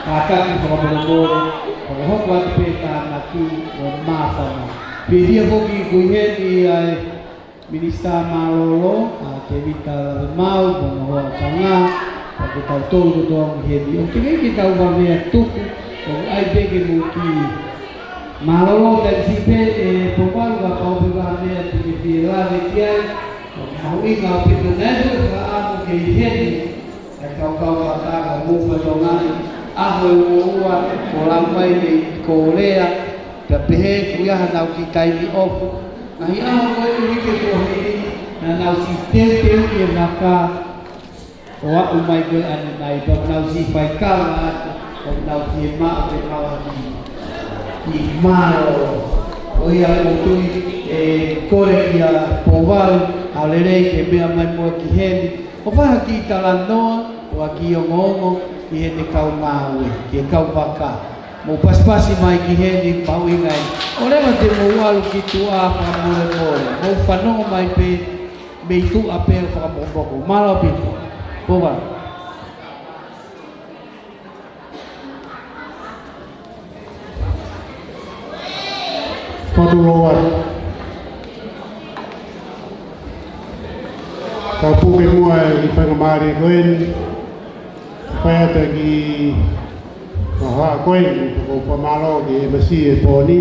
kātaki fakamolemole, fakahoko atu pē tānaki ʻo māfana. Pehē foki ko eni ʻa e Minisitā Mālōlō, ʻa Tēvita Lavemau, mo hono hoa ʻo Tonga, pea ko tautolu kotoa ʻi heni. ʻOku teʻeki ke tau vave ʻa tuku, ʻoku ʻai pē ke mou kiʻi mālōlō taimi siʻi pē, ʻe Pouvalu, kapau ʻoku ʻi ai ha meʻa te ke fie lave ki ai, ʻoku mahuʻinga ʻaupito. Naʻe ʻi ai e fakaʻamu ke ʻi heni ʻa e kau kauvaka, ka mou fakatokangaʻi, ʻaho ʻe ua ua, kuo lau mai mei Kōlea, pea pehē ʻoku ʻi ai haʻanau kiʻi taimi ʻoku ngaahi ʻaho ko ē uike kuo hili, naʻa nau siʻi teuteuʻi e vaka ʻo aʻu mai ko ē ʻanenai, pea nau siʻi fai kava atu, ʻo nau fiemaʻu ke maʻu ha kiʻi mālōlō. Ko ia ʻoku ou tui ʻe kole kia Pouvalu, ʻa e lelei ke meʻa mai muʻa ki heni, ʻo fai ha kiʻi talanoa, ʻo ha kiʻi ongoongo ki heʻene kau ngāue, ki he kau vaka. Mou pasipasi mai ki heni, mahuʻinga eni. ʻOua leva te mou ʻalu ki tuʻa, fakamolemole. Mou fanongo mai pē mei tuʻa pē ʻo fakamokomoko. Mālō ʻaupito. Pouvalu. Fatu Lowat. Ka puke muʻa e faingamālie ko eni. Fai atu e kiʻi hohaʻa ko eni, ko e fakamālō ki he M C e pō ni,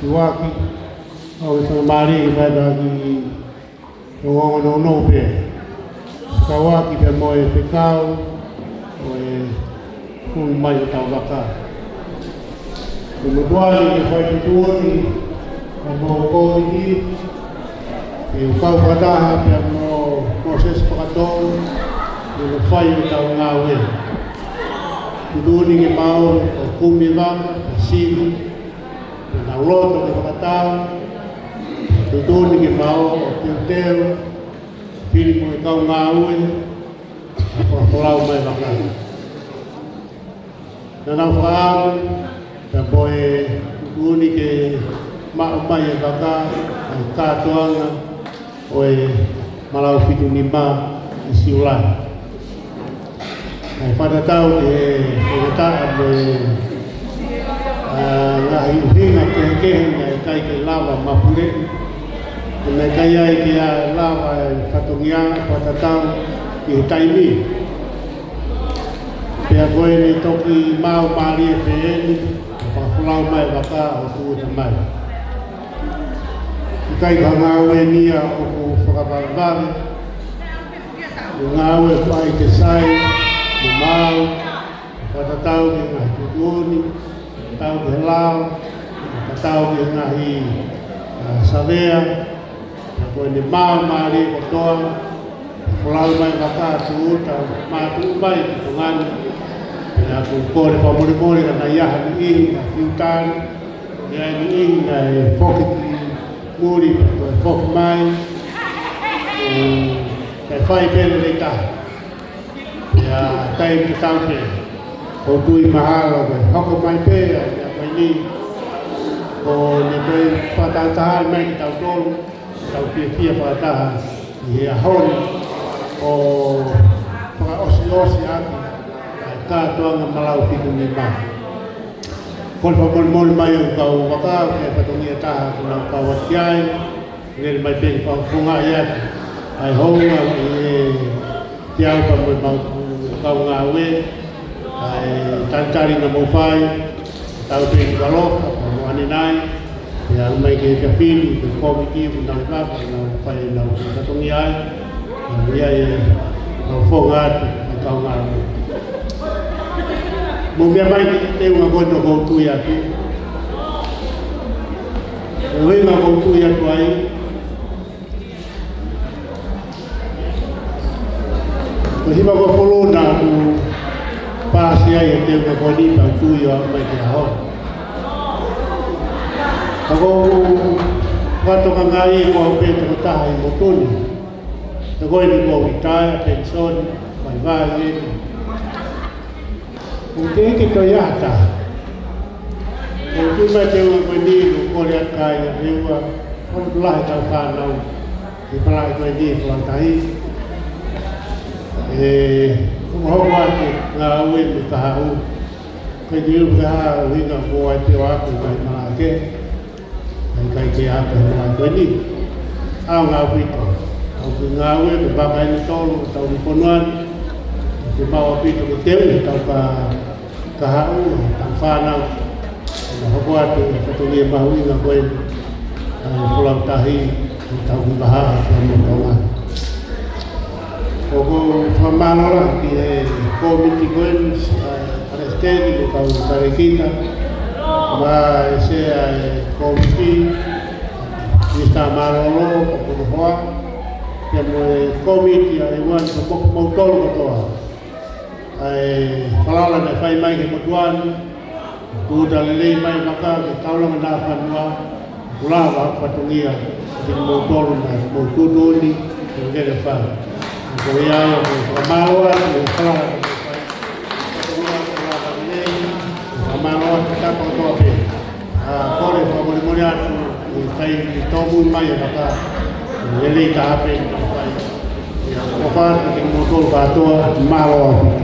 Siuaki. ʻOku ou fakamālō ki he faingamālie ko eni. Ko e ongoongo nounou pē. Kau ʻaki pē mo e fekau ʻo e hū mai ʻo e tau vaka. Ko e motuʻa ni ke fai tuʻutuʻuni, ʻa e mo Kōviti, ke u kau fakataha pē mo Mōsese Fakatolu, ke u fai ʻo e tau ngāue. Tuʻutuʻuni ke mau ō ʻo kumi vaka, ʻo sivi, ke nau loto ke fakatau, tuʻutuʻuni ke mau ō ʻo teuteu, fili mo e kau ngāue, ʻa e fakafolau mai vaka. Naʻa nau fakaʻamu, pea mo e tuʻutuʻuni ke maʻu mai e vaka, ʻa e kātoanga ʻo e Malau Fitu Nima ʻi Siulai. Naʻe fakatatau ki he fakataha mo e, ʻa, ngaahi ʻuhinga kehekehe naʻe ʻikai ke lava mapuleʻi. Naʻe ʻikai ai ke lava e fatongia fakatatau ki he taimi. Pea ko eni toki maau mālie pē eni, fakafolau mai vaka ʻo tuʻuta mai. ʻIkai ko ha ngāue eni ia ʻoku fakavavevave. Ngāue ʻoku ʻai ke sai, mo mau, fakatatau ki he ngaahi tuʻutuʻuni, tatau ki he lao, tatau ki he ngaahi, ʻa, savea, pea ko ʻene maau mālie kotoa, folau mai vaka tūʻuta, mātuʻu mai ki Tonga ni, pea ʻoku kole fakamolemole ka naʻe ʻi ai ha niʻihi naʻe fiu tali, ʻi ai e niʻihi naʻe foki ki muli, pea toe foki mai, ē, kae fai pē lelei taha. Pea taimi tatau pē, ʻoku ou tui mahalo ko e hoko mai pē ʻa e meʻa ko eni, ko ʻene toe fakatahatahaʻi mai kitautolu, tau fiefia fakataha ʻi he ʻaho ni, ʻo fakaʻosiʻosi ʻaki ʻa e kātoanga Malau Fitu Nima. Kole fakamolemole mai ʻa e kau vaka, ʻoku ʻi ai e fatongia ʻe taha ʻoku nau kau atu ki ai, lele mai pē ke fakafofongaʻi atu ʻa e hounga ʻi he, kiate au pea mo e mau kau ngāue, ʻa e talitali naʻa mou fai, tau pē ki Valofa, pea mo ʻAninai, pea aʻu mai ki he Fitu Nima, ki he kōmiti, ʻoku nau ʻi vaka, nau fai, nau fatongia ai, ʻa ia ʻe fakafofonga atu ʻa e kau ngāue. Mou meʻa mai ki he teunga ko eni ʻoku ou tui atu. Ko e ʻuhinga ʻoku ou tui atu ai, ko e hivangofulu naʻa ku paasi ai e teunga ko eni pea u tui ʻo aʻu mai ki he ʻaho ni. Ka ko e fakatokangaʻi ko au pē tokotaha ʻi he motu ni. He ko eni kuo u litaea, penisoni, vaivai eni. ʻOku teʻeki toe ʻi ai ha taha. ʻOku ou tui mai teunga ko eni ʻoku kole atu ki ai ʻa e ua, ʻoku lahi ʻetau fānau ʻi he palaʻi ko eni ʻi Falautahi. ʻE, ʻoku hoko atu e ngāue mo e kahaʻu. Ko e kiu kahaʻu ʻuhinga ko e ʻai pē ʻo ako mai Malaʻe. ʻIkai, ʻikai ke ako he Malaʻe ko eni. ʻAonga ʻaupito. ʻOku ngāue ke vaka eni tolu, tau ni ponuan. Ke mau ʻaupito ke teu, he tau ka, kahaʻu, tau fānau. Ka hoko atu, ka tau ni e mahuʻinga ko eni. ʻA e Falautahi, tau ki vaha, tau mo tau ngā. ʻOku ou fakamālō lahi ki he kōmiti ko eni, ʻa e palesiteni mo e kau talēkita, mo e sea e kōmiti, Minisitā Mālōlō, ko Kunuhoa, pea mo e kōmiti ʻa e uani ko moku mautolu kotoa. ʻA e falala naʻe fai mai ki he motuʻa ni, tūʻuta lelei mai vaka ke taulanga naʻa fanua, ʻoku lava fatongia, ʻa kimoutolu naʻa mou tuʻutuʻuni, ke lele fai. Ko ia ia, ko e fakamālō atu, ko e falala, fakamālō atu, tapa kotoa pē. ʻA, kole fakamolemole atu, ʻi he taimi tōmui mai ʻa e vaka, lelei taha pē, ʻa, ko e fai, ʻa kimoutolu kātoa, mālō atu.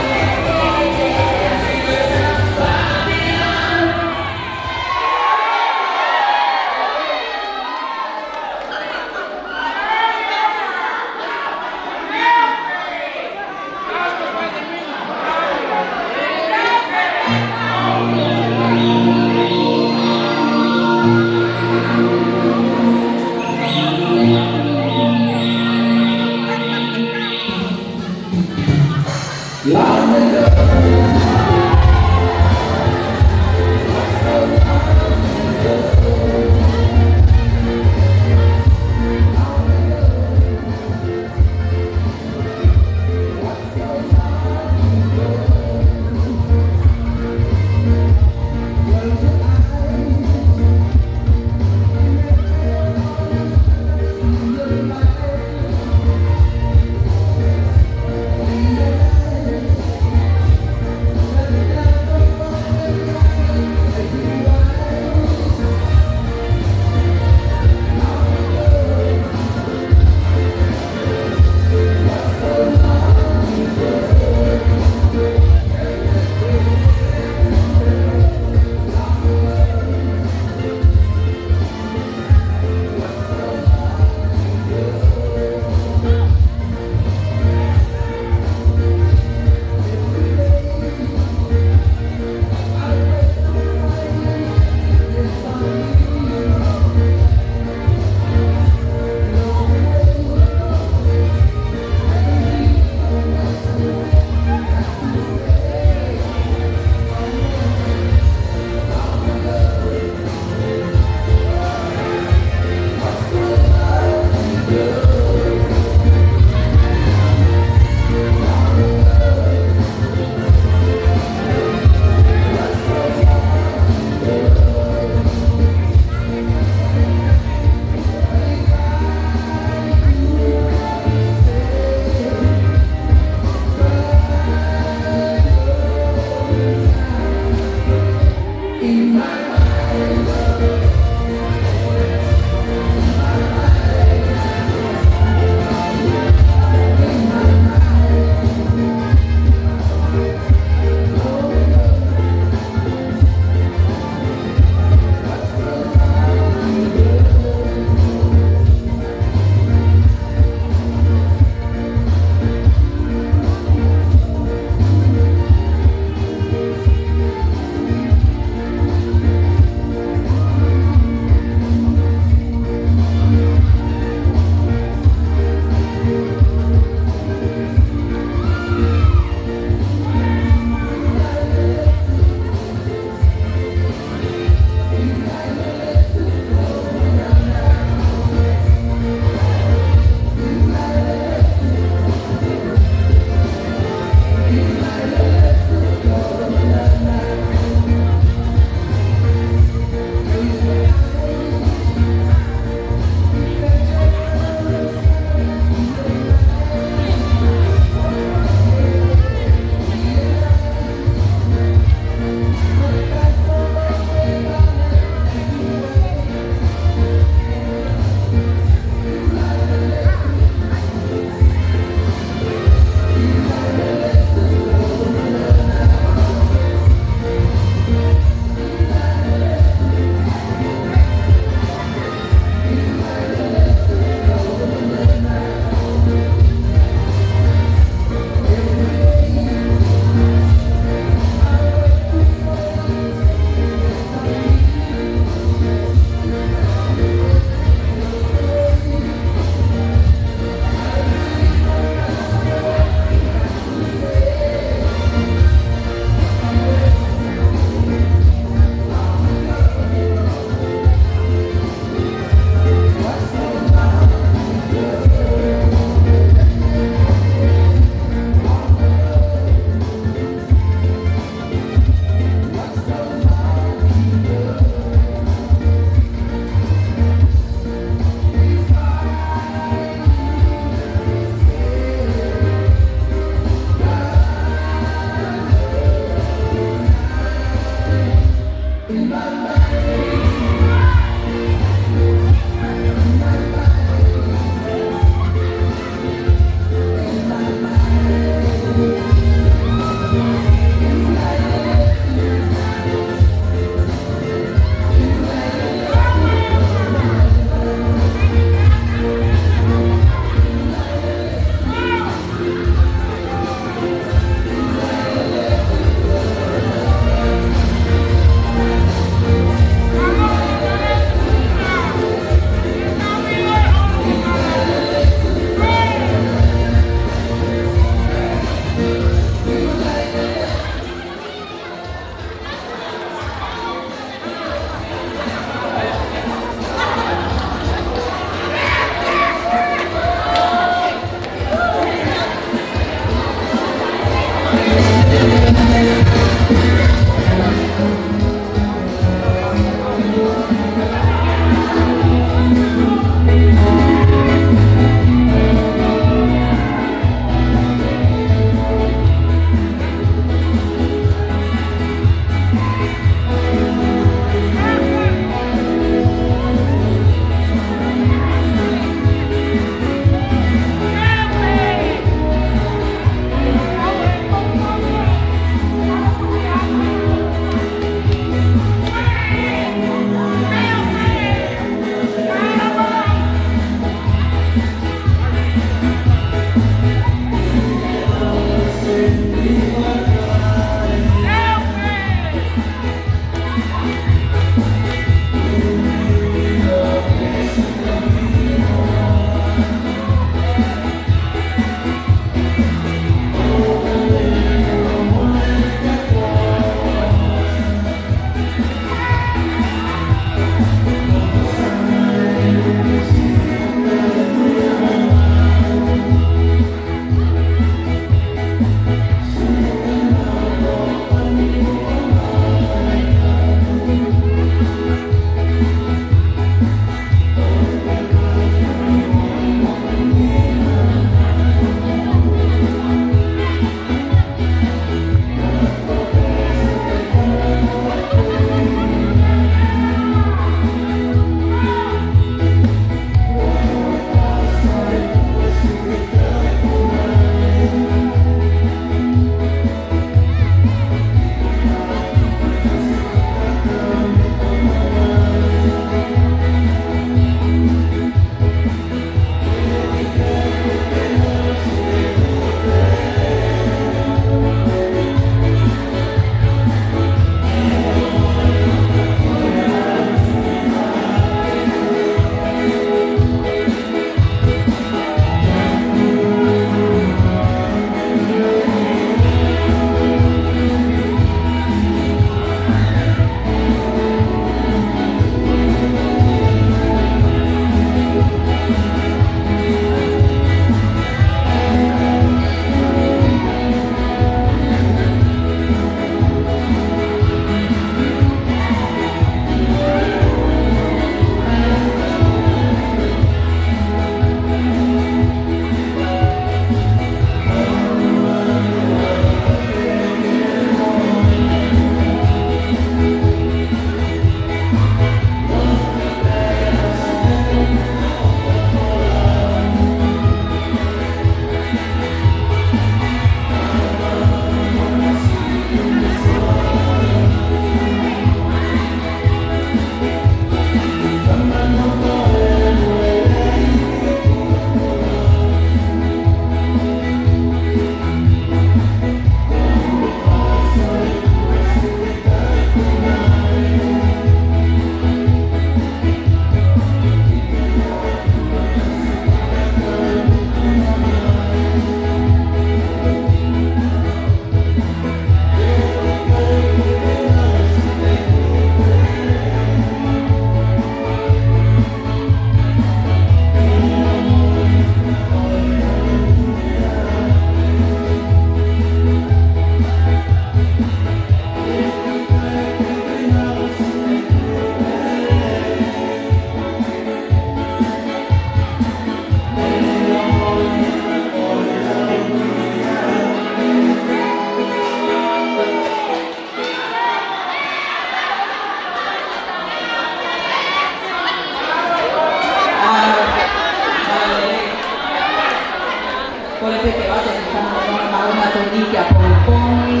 Ki ʻapongipongi,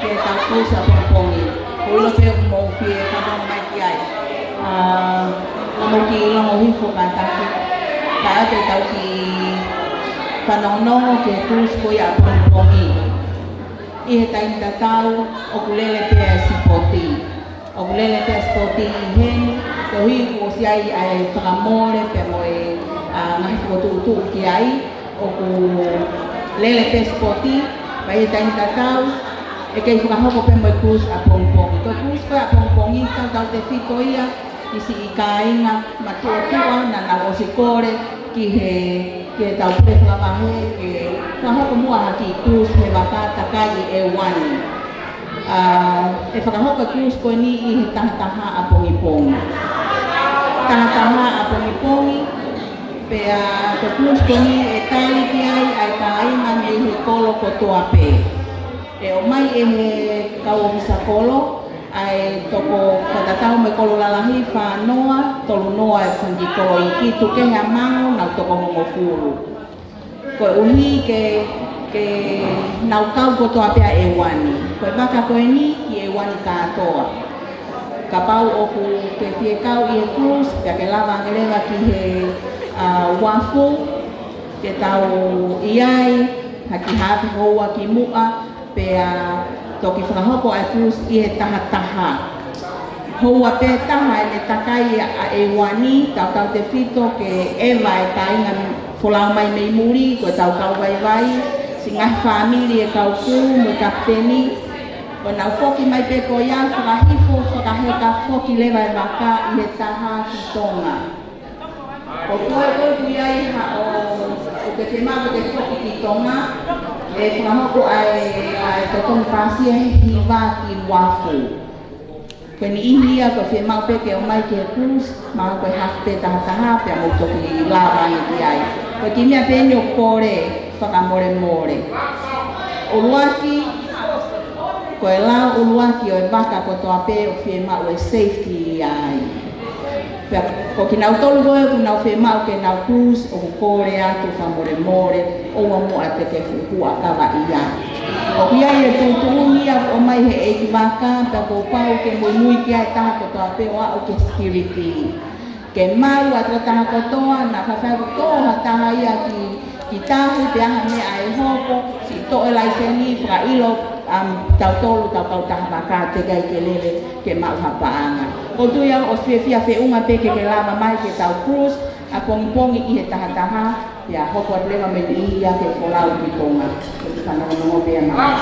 ki he tau kulusi ʻapongipongi. Ko ilo pē ʻoku mou fie fanongo mai ki ai. ʻA, ka mou kiʻi longo hifo kātaki. Kae ʻoua te tau kiʻi fanongonongo ki he kulusi ko ia ʻapongipongi. ʻI he taimi tatau, ʻoku lele pē ʻa e sipoti. ʻOku lele pē ʻa e sipoti ʻi heni, koeʻuhi kuo ʻosi ʻi ai ʻa e fakamole pea mo e, ʻa, ngaahi fokotuʻutuʻu ki ai, ʻoku lele pē sipoti, pea ʻi he taimi tatau, ʻe kei fakahoko pē mo e kulusi ʻapongipongi. Ko e kulusi ko ia ʻapongipongi, tautautefito ia ki siʻi kāinga matuʻotuʻa naʻa nau ʻosi kole ki he, ki he tau pule fakavahe, ke fakahoko muʻa ha kiʻi kulusi he vaka takai ʻi ʻEuani. ʻA, ʻe fakahoko e kulusi ko eni ʻi he taha taha ʻapongipongi. Taha taha ʻapongipongi, pea ko e kulusi ko eni ʻe tali ki ai ʻa e kāinga mei he kolo kotoa pē. ʻE ʻomai ʻe he kau ʻōfisa kolo, ʻa e toko fakatatau mo e kolo lalahi, fā noa, tolu noa e fanga kiʻi kolo iiki, tuku kehe ʻa Mango, nau toko hongofulu. Koeʻuhi ke, ke nau kau kotoa pē ʻa ʻEuani. Ko e vaka ko eni ki ʻEuani kātoa. Kapau ʻoku ke fie kau ʻi he kulusi, pea ke lava ange leva ki he, ʻa, uafu, ke tau ʻi ai, ha kiʻi haafe houa kimuʻa, pea toki fakahoko ʻa e kulusi ʻi he taha taha. Houa pē taha ʻene takai ʻa ʻEuani, tautautefito ke ʻeva e kāinga folau mai mei muli, ko e tau kau vaivai, siʻi ngaahi fāmili e kau kū mo e kapiteni, ko ʻenau foki mai pē ko ia, fakahifo, fakaheka, foki leva e vaka ʻi he taha ki Tonga. Ko koe ʻoku ʻi ai haʻo, ʻoku ke fiemaʻu ke foki ki Tonga, ʻe fakahoko ʻa e, ʻa e totongi pāsia he hiva ki uafu. Ko e niʻihi ia ʻoku fiemaʻu pē ke ō mai ki he kulusi, mahalo ko e hafu pē taha taha, pea mou toki lava ange ki ai. Ko e kiʻi meʻa pē eni ʻoku kole fakamolemole. ʻUluaki, ko e lao ʻuluaki ʻo e vaka kotoa pē ʻoku fiemaʻu e safety ia ai. Pea ko kinautolu ko ē ʻoku nau fiemaʻu ke nau kulusi, ʻoku kole atu fakamolemole, ʻoua muʻa te ke fuʻu huʻakavaʻia. ʻOku ʻi ai e tuʻutuʻuni ia ʻoku ʻomai he ʻeikivaka, pea kuo pau ke muimui ki ai e taha kotoa pē ʻo aʻu ki he security. Ke maʻu ʻa e taha kotoa, naʻa faifai ʻoku tō ha taha ia ki, ki tahi, pe ʻi ai ha meʻa ʻe hoko, siʻi toʻo e laiseni, fakaʻilo, um, tautolu, tau kau taha vaka, teʻeki ai ke lele, ke maʻu ha paʻanga. ʻOku ou tui au ʻoku fiefia feʻunga pē ke ke lava mai ke tau kulusi ʻapongipongi ʻi he taha taha, pea hoko atu leva mei ai ke folau ki Tonga. Ko e fanongonongo pē ia mai.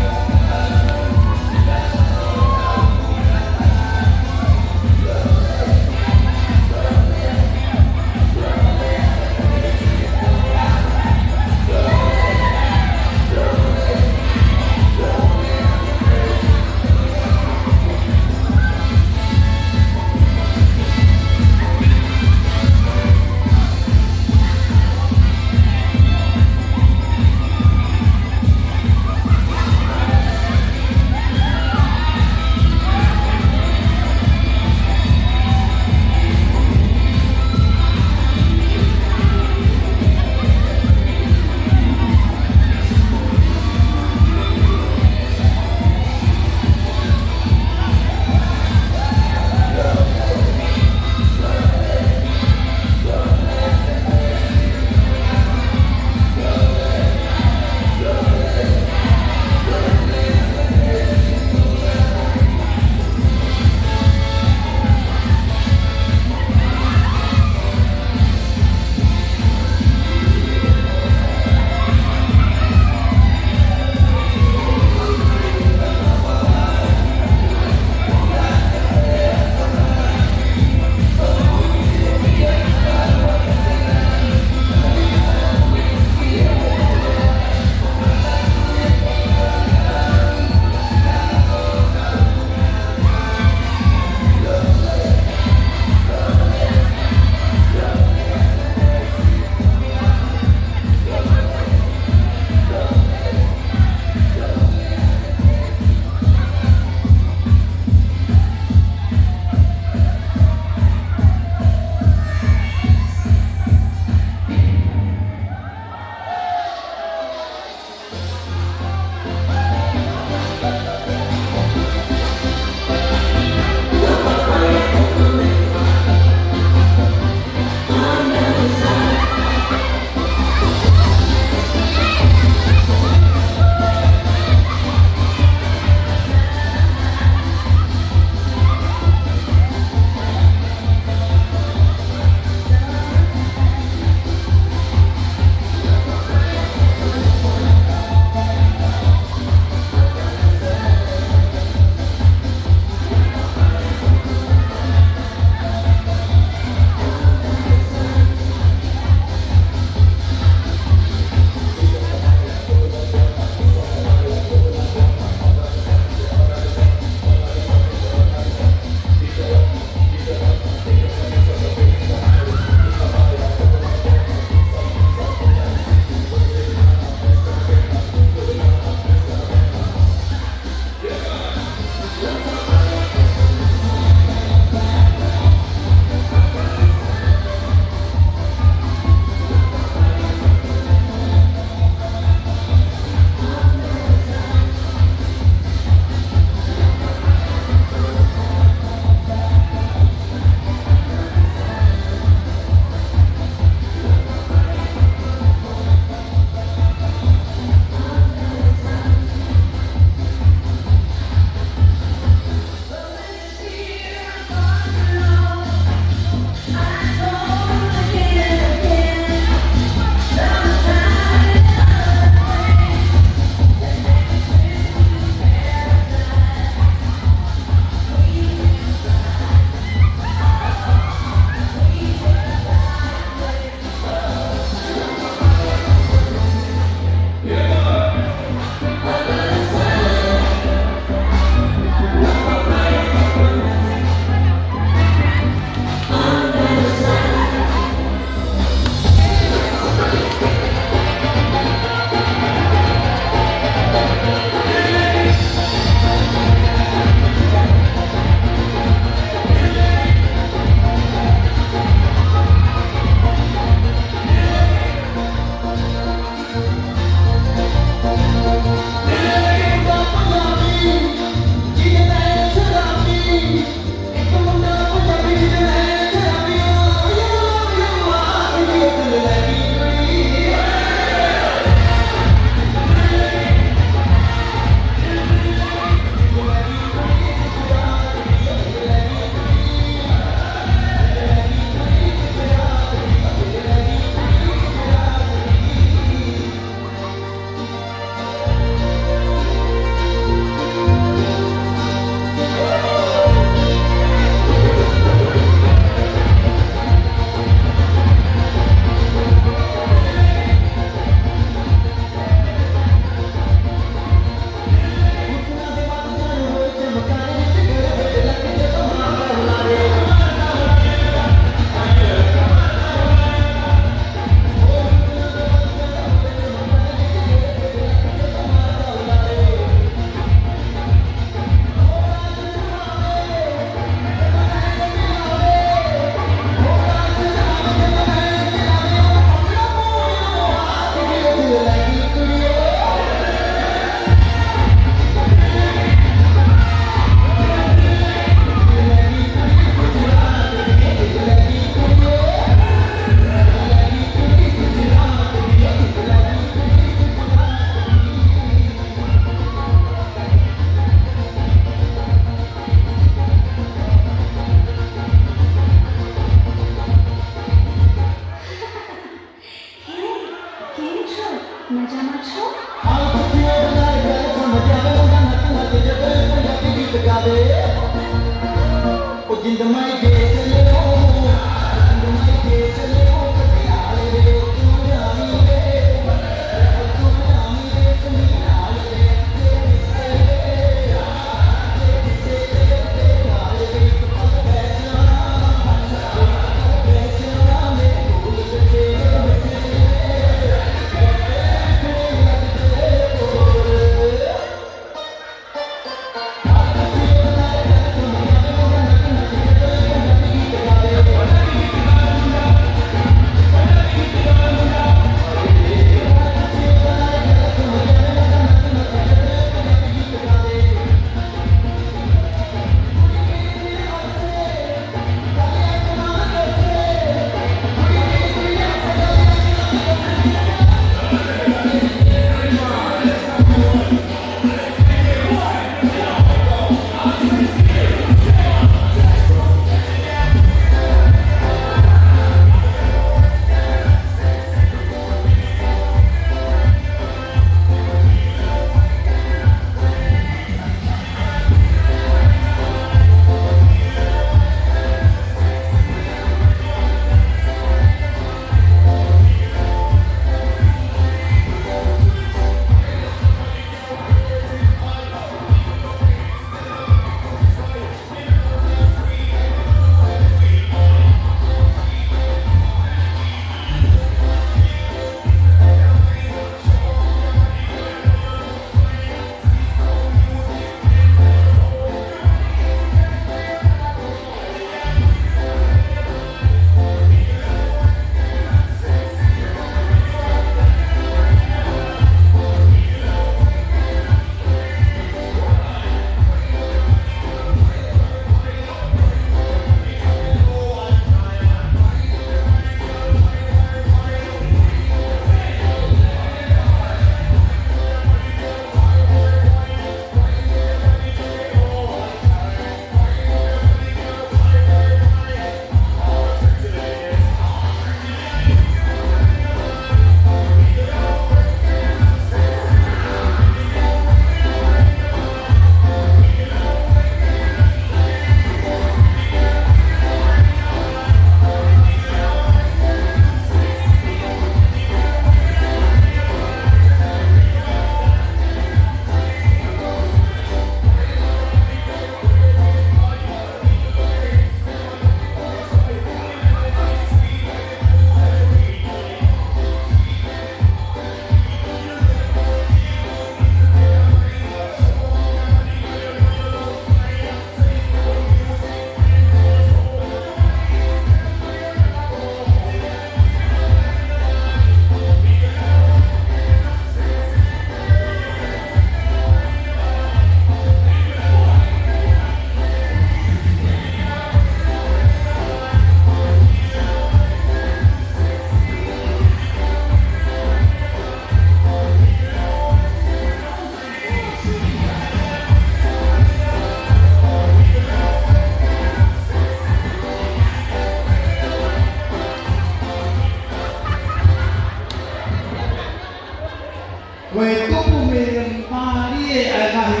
Ko e tupu mei he mālie ʻa e ngaahi,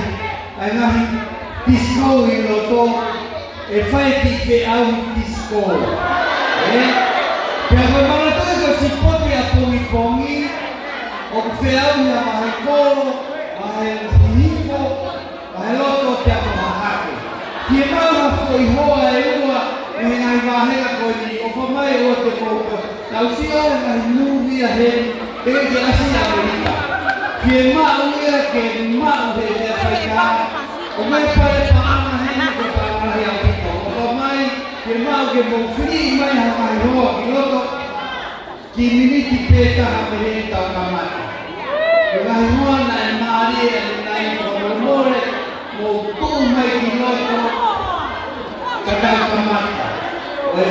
ʻa e ngaahi disco ʻi loto, ʻe fai e kiʻi feʻauhi disco. Ē? Pea ko e manatuʻi ko e sipoti ʻapongipongi, ʻoku feʻauhi ʻa e vahe kolo, vahe hihifo, vahe loto pea mo e hahake. Ke maʻu ha foʻi hoa ʻe ua mei he ngaahi vāhenga ko eni, ʻofa mai ʻoua te mou tausia e ngaahi mūvia heni, ʻe ke ʻasi ʻAmelika. Ke maʻu ia, ke maʻu he meʻa faikā. ʻOmai pale paʻanga heni, ko e paʻanga ʻaupito. ʻOfa mai, ke maʻu ke mou fili mai ha ngaahi hoa ki loto. Kiʻi miniti pē taha pehē tau kamata. Ko e ngaahi hoa naʻe mālie ʻanenai, fakamolemole, mou tuʻu mai ki loto ka tau kamata. Ko e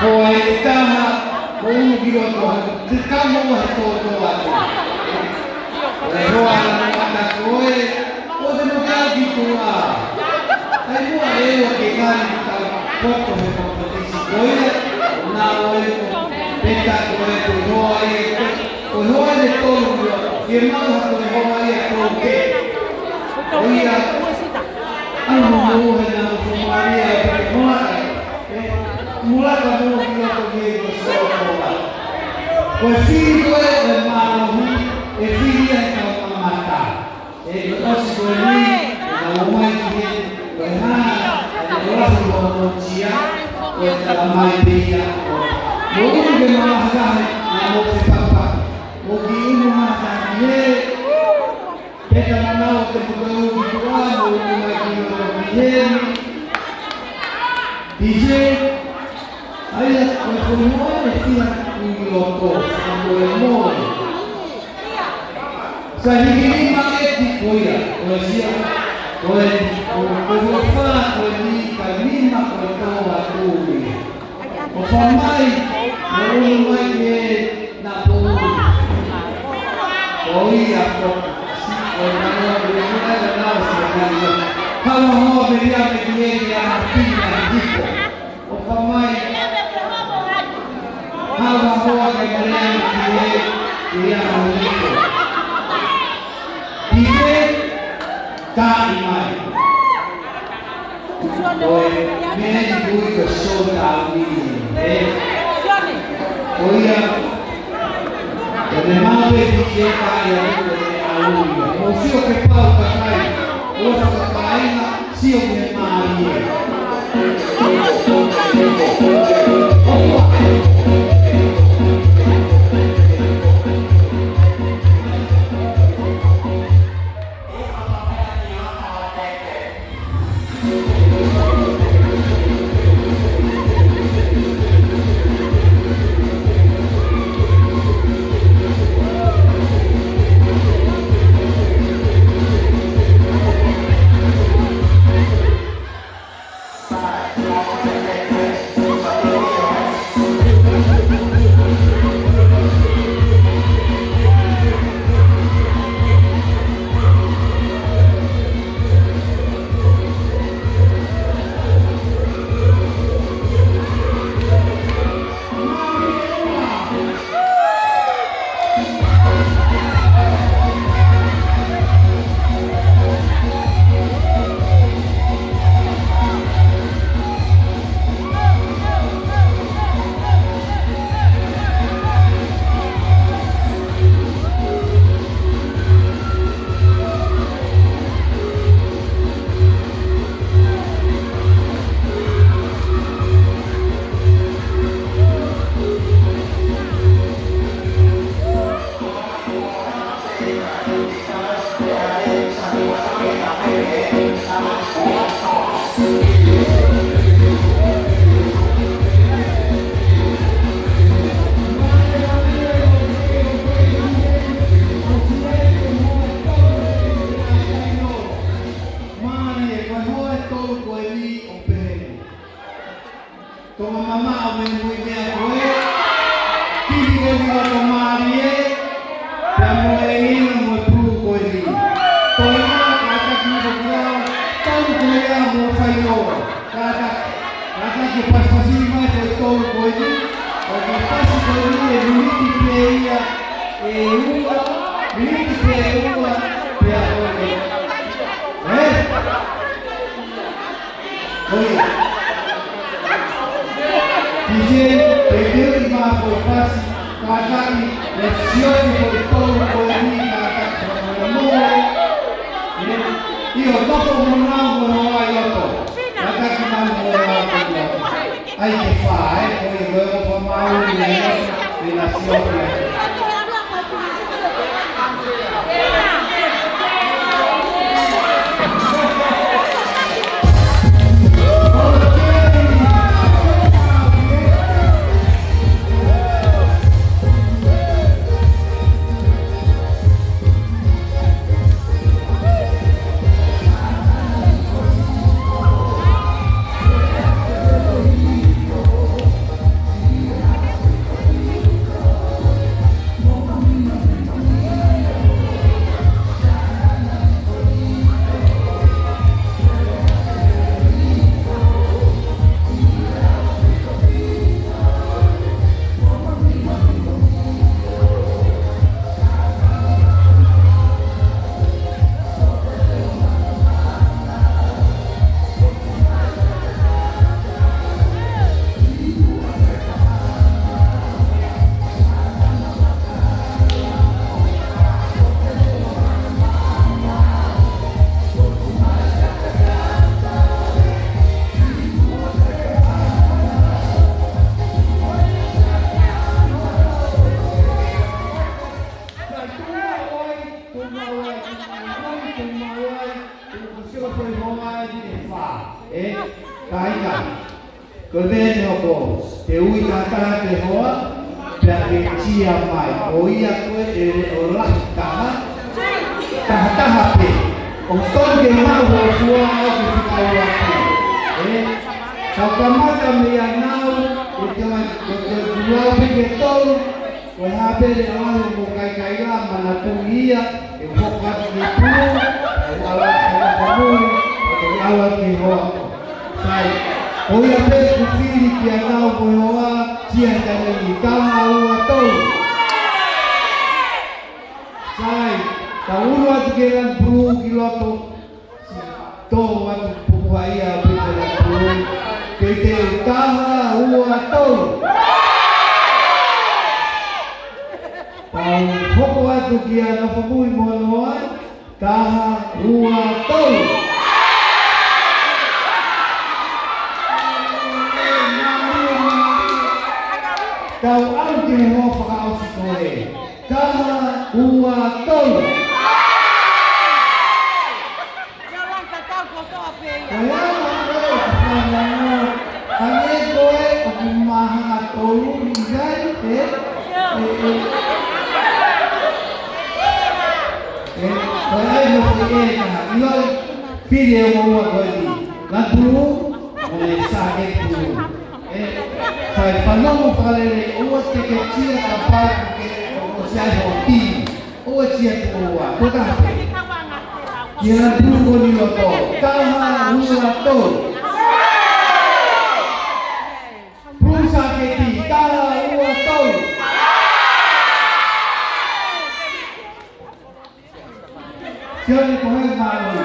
hoa ʻe taha, mou ʻunu ki loto, te ka mou he tōtōatu. Ko e hoa ʻanenai ko ē, ʻoua te mou kau ki tuʻa. Kae ʻoua ʻe ua ke ngali tau poto he kompetisi ko ia, ʻo nau ʻe ko Peta ko e ko e hoa ia ko e, ko e hoa ʻe tolu ko ia, ke maʻu ha ko e hoa ia ko ē. Ko ia, ʻa mo mo he nau ko Maria ʻe Peta mo Ko e fili ko ē ʻo e mālohi, ʻe fili ia ʻe he kau mamata. ʻE, ko e ʻosi ko eni, ʻe kau mai ki he, ko e hā, ʻe kau ʻosi ko ʻosi ia, ko e tala mai pē ia, ko e. Mou ʻunu ke mālohi, ʻa mou fepapa. Mou kiʻi ʻunu mai ki he, Peka manao te mutau ki tuʻa, mou ʻunu mai ki loto ki heni. D J, ʻa ia, ko e fonua ʻe fiha ʻi loto, ʻa ko e moe. Sai hiki nima ʻeti ko ia, ko e sia, ko e, ko e, ko e fā, ko e ni, ka nima, ko e tau atu ia. ʻOfa mai, mou ʻunu mai ke na pō. Ko ia ko, ko e nana, ko e nana, ko e nana, ko e nana. Hala hoa me ia me ki e ki a pina hiko. ʻOfa mai. Hala hoa ke me ia me ki e ki a hiko. Pine, ka i mai. Ko e meʻa ni ʻoku ui ko e showdown ni, ē? Ko ia, ko e meʻa pē ki he ka ia ko e ʻalu ia. Mou sio ke pau ka kai, ʻo fakakāinga, sio ke mālie. Mālie, ko e hoa ʻe tolu ko eni ʻoku pehē ni. Tonga mamaʻo mei mui meʻa ko ē. Kiwi ko eni ʻoku mālie. Pea mo e ina mo e pulu ko eni. Ko e ina kātaki mo kia. Tolu ko ia mo fai o. Kātaki. Kātaki pasipasi mai ko e tolu ko eni. ʻOku pasi ko eni ʻe miniti pē ia. ʻE ua. Miniti pē ʻe ua. Pea ko e. Ē? Ko ia. D J, ke keu i mā ko e pasi, kātaki, ʻe sio ki ko e tolu ko eni, kātaki, mo e moe. ʻIo, toko mo nau mo e hoa ʻi loto. Kātaki mai mo e hoa ʻi loto. ʻAi ke fā, ē, ko ia ko e ʻofa maʻu ni, ē, ʻi na sio ki ai. ʻE, kāinga. Ko e meʻa ʻe hoko, te ui tahataha ki he hoa, pea ke tia mai. Ko ia ko ē ʻe leʻo lahi taha, tahataha pē. ʻOku tonu ke maʻu hoʻo fua ʻo aʻu ki he fika ua pē. ʻE, tau kamata mei ʻanau, ʻo te mai, ʻo te lau pē ki he tolu, ko e hā pē ʻe leʻo lahi hoʻomou kaikaila, manatuʻi ia, ʻe hoko atu ki he pulu, ʻe ʻalu atu ki he nofo muli, ʻe ʻalu atu ki he hoa. Sai, ko ia pē ʻoku fili ki ʻanau mo e hoa, tia he taimi ni, taha, ua, tolu. Sai, tau ʻunu atu ki he lanu pulu ki loto, tō atu pupuhaʻia ʻo pita lanu pulu, ke te taha, ua, tolu. Tau hoko atu ki he nofo muli mo hono hoa, taha, ua, tolu. Tau ʻalu ki he hoa fakaʻosi ko ē. Taha, ua, tolu. Ko e hā ʻa e fānau? Hangē ko ē ʻoku māhanga tolu ni ai, ē? ʻE, ʻe. ʻE, ko e ʻai mo e ʻe taha. ʻIloʻi, fili ʻe moua ko eni. Lanu pulu, mo e sāketi pulu. ʻE, sai, fanongo fakalelei, ʻoua te ke tia kapau ʻoku ke, ʻoku ʻosi ai hoʻo timi. ʻOua tia tuʻo ua, ko e taha pē. Ki he lanu pulu ko eni loto, taha, ua, tolu. Pulu sāketi, taha, ua, tolu. Sione ko hai mālō.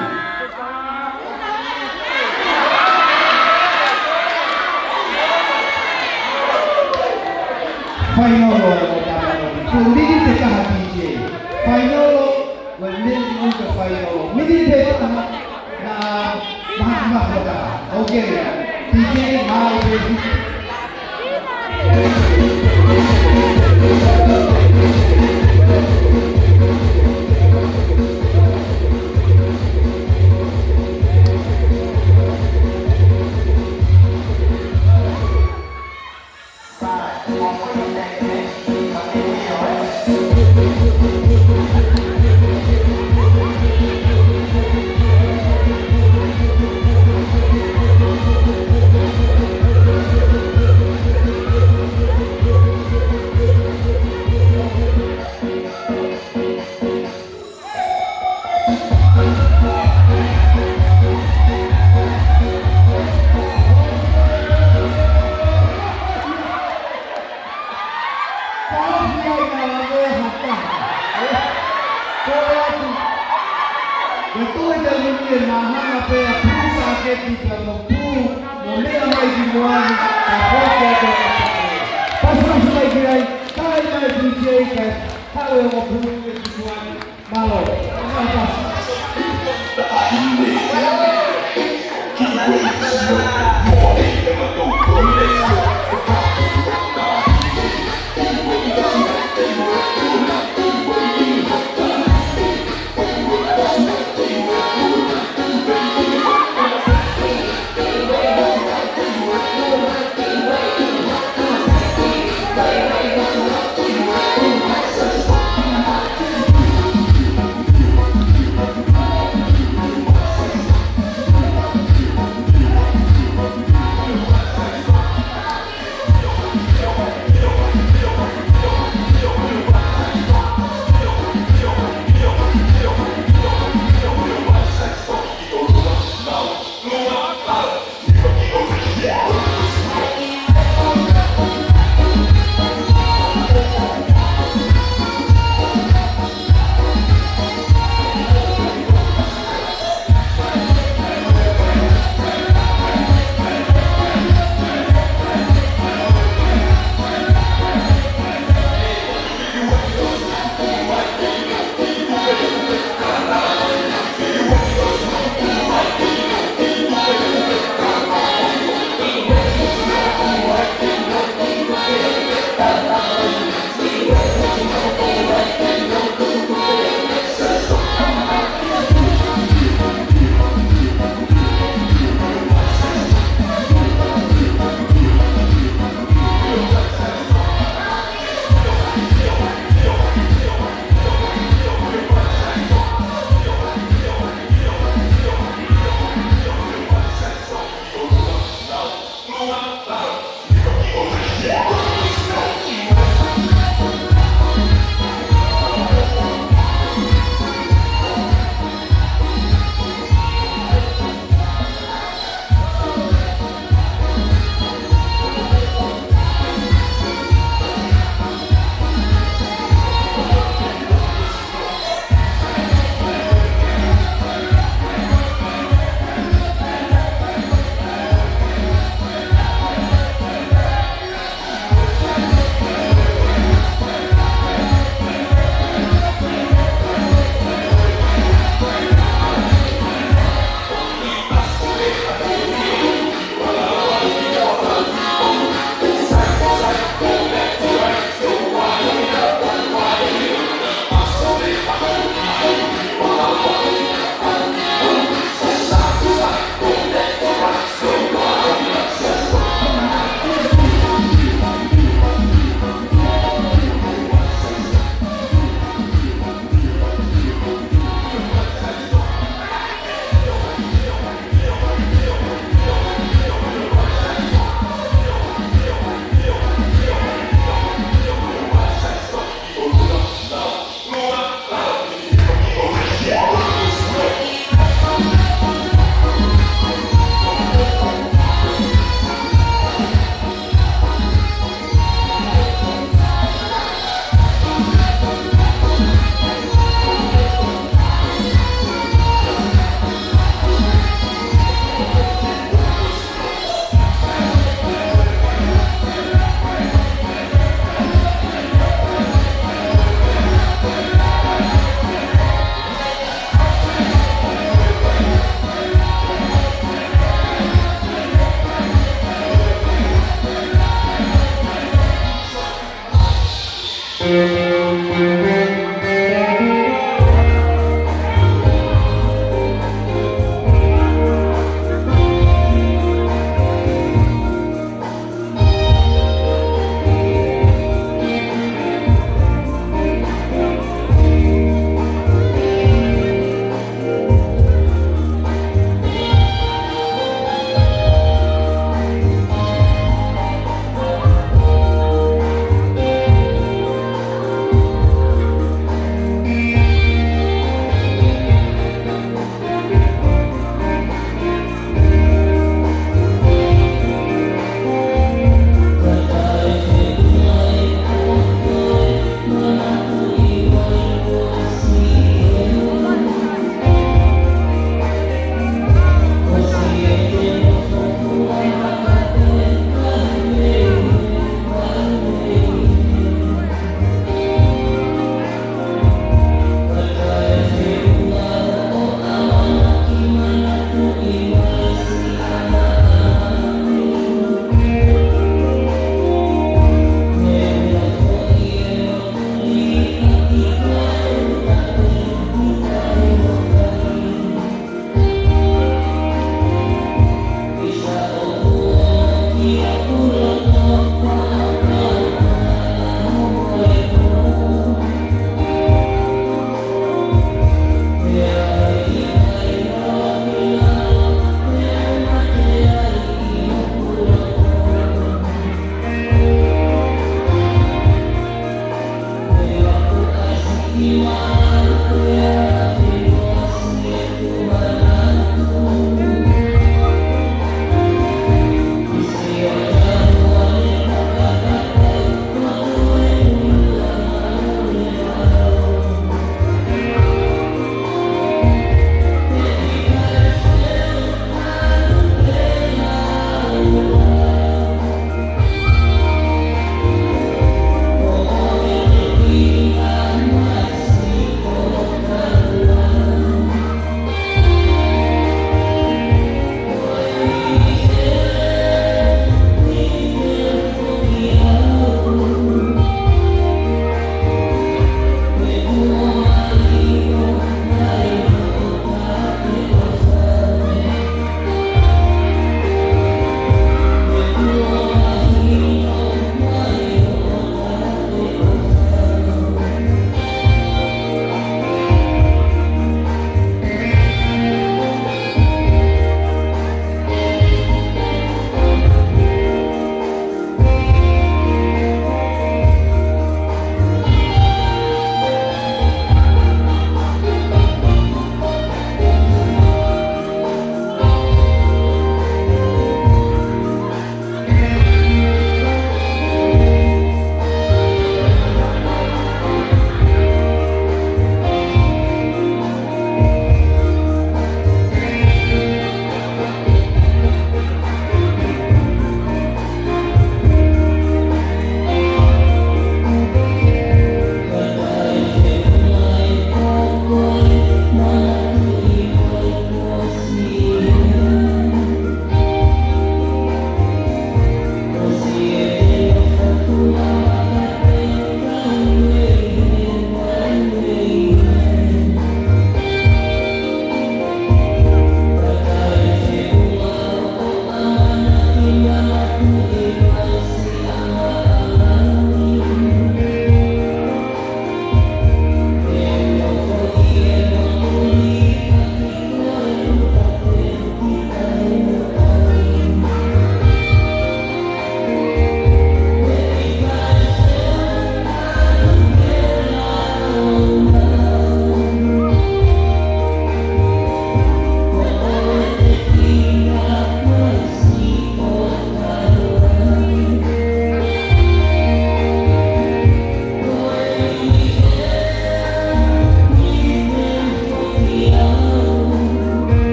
Fainolo ʻo e tāpano. Ko e miniti ʻe taha, DJ. Fainolo, ko e miniti ʻe taha fainolo. Miniti ʻe taha, na, na, na, na, na. Okay. DJ, mālō, baby. Pasi mai ki ai, kai mai D J, kai, haʻu e ongo pulu e kusuani. Mālō.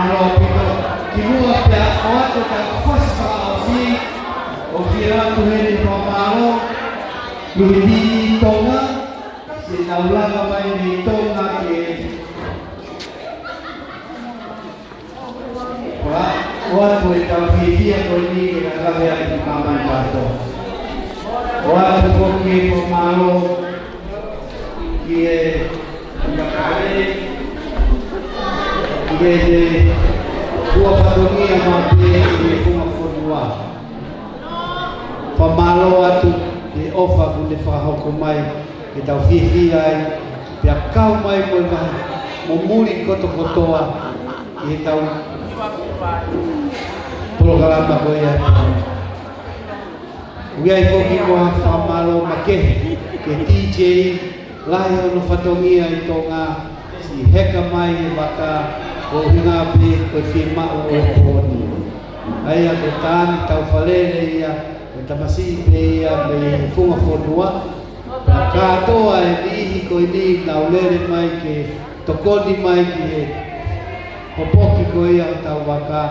Mālō ʻaupito. Kimuʻa pea ʻoatu ʻetau fasi fakaʻosi, ʻoku ʻoatu heni e fakamālō ki he Tonga, siʻetau lava mai mei Tonga ke ʻoatu ʻetau fiefia ko eni ke kakawe ai ki māmani kātoa. ʻOatu foki e fakamālō ki he, ki he, ki he fua fatongia maʻu pē ʻi he funga fonua. Fakamālō atu ki he ʻofa kuo ne fakahoko mai ke tau fiefia ai, pea kau mai mo e vahe momuli kotokotoa ʻi heʻetau polokalama ko ia. ʻOku ʻi ai foki mo ha fakamālō makehe ki he D J, lahi hono fatongia ʻi Tonga, siʻi heka mai he vaka, ko e ʻuhinga pē ko e fiemaʻu ʻo e pō ni. ʻA ia ko Tani Taufalele ia, ko e tamasiʻi pē ia mei he funga fonua. Pea kātoa e niʻihi ko eni naʻa nau lele mai ke tokoni mai ki he popoki ko ia ʻo hotau vaka,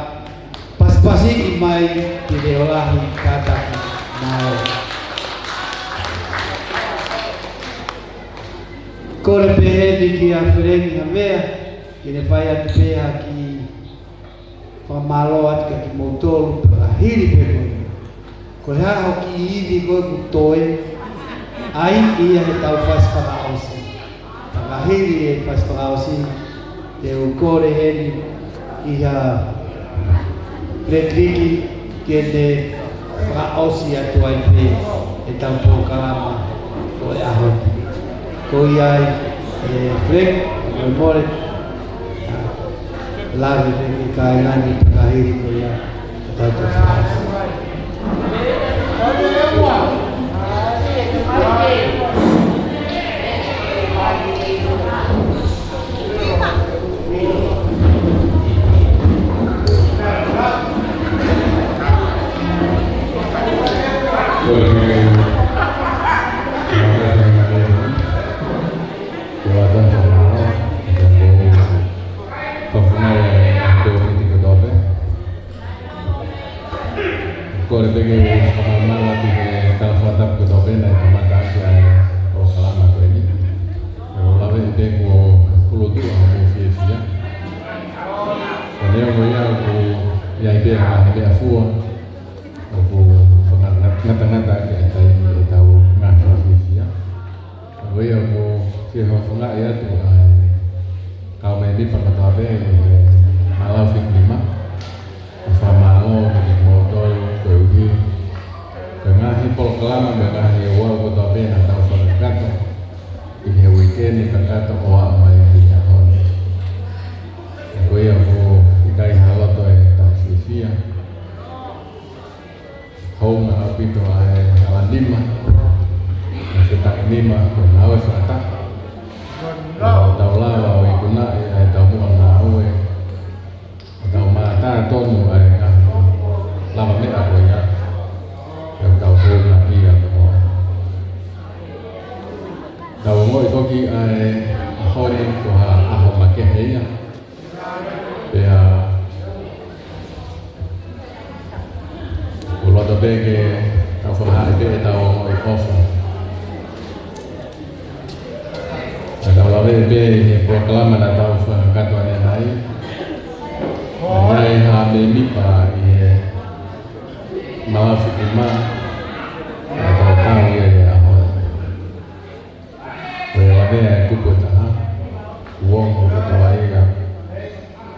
pasipasiʻi mai ki he leʻo lahi kātaki. Mālō. Kole pē heni kia Feleni Havea ke ne fai atu pē ha kiʻi fakamālō atu kia kimoutolu, pea ka hili pē ko ia, ko e hā hoʻo kiʻi ivi ko ē kuo toe ai ʻi heʻetau fasi fakaʻosi. Pea ka hili e fasi fakaʻosi, te u kole heni kia Frederick ke ne fakaʻosi atu ai pē ʻetau polokalama ʻo e ʻaho ni. Ko ia ai, ē, Frank, mo mole. Lave pē ki he kāinga ni pea ka hili ko ia, tau tau fakaʻosi. Kole pē ke u fakamālō atu ki he kau fakatapu kotoa pē naʻe kamata ʻaki ʻa e polokalama ko eni. ʻOku ou lave pē kuo ʻulutuʻa hoʻomou fiefia. Ko e meʻa ko ia ʻoku ʻi ai pē ha meʻafua ʻoku fakangatangata ʻaki ʻa e taimi ʻetau ngaahi fiefia. Ko ia ʻoku ou fie hohaʻa atu ʻa e kau mēmipa kotoa pē ʻi he Malau Fitu Nima. ʻOku fakamālō kiate kimoutolu koeʻuhi ko e ngaahi polokalama mo e ngaahi ouau kotoa pē naʻa tau fakakakato ʻi he uike ni kakato ʻo aʻu mai ki he ʻaho ni. Ko ia ʻoku ʻikai ha loto ʻetau fiefia. Hounga ʻaupito ʻa e hala nima, ʻa e fetaʻi nima, ko e ngāue fakataha. ʻO tau lava ʻo ikunaʻi ʻa e taumuʻa ngāue, ʻo tau mātā tonu ʻa e ngaahi lavameʻa ko ia, ʻo tau hounga ia ko ia. Tau ongoʻi foki ʻa e ʻaho ni ko ha ʻaho makehe ia. Pea ʻoku ou loto pē ke tau fakahā pē ʻetau ongoʻi ʻofa. Naʻa tau lave pē ʻi he polokalama naʻa tau fakakakato ʻanenai. Naʻe ʻi ai ha mēmipa ʻi he Malau Fitu Nima, naʻa tau tau ia ʻi he ʻaho ni. Ko e lavea e kupu ʻe taha, kuo ongo kotoa ia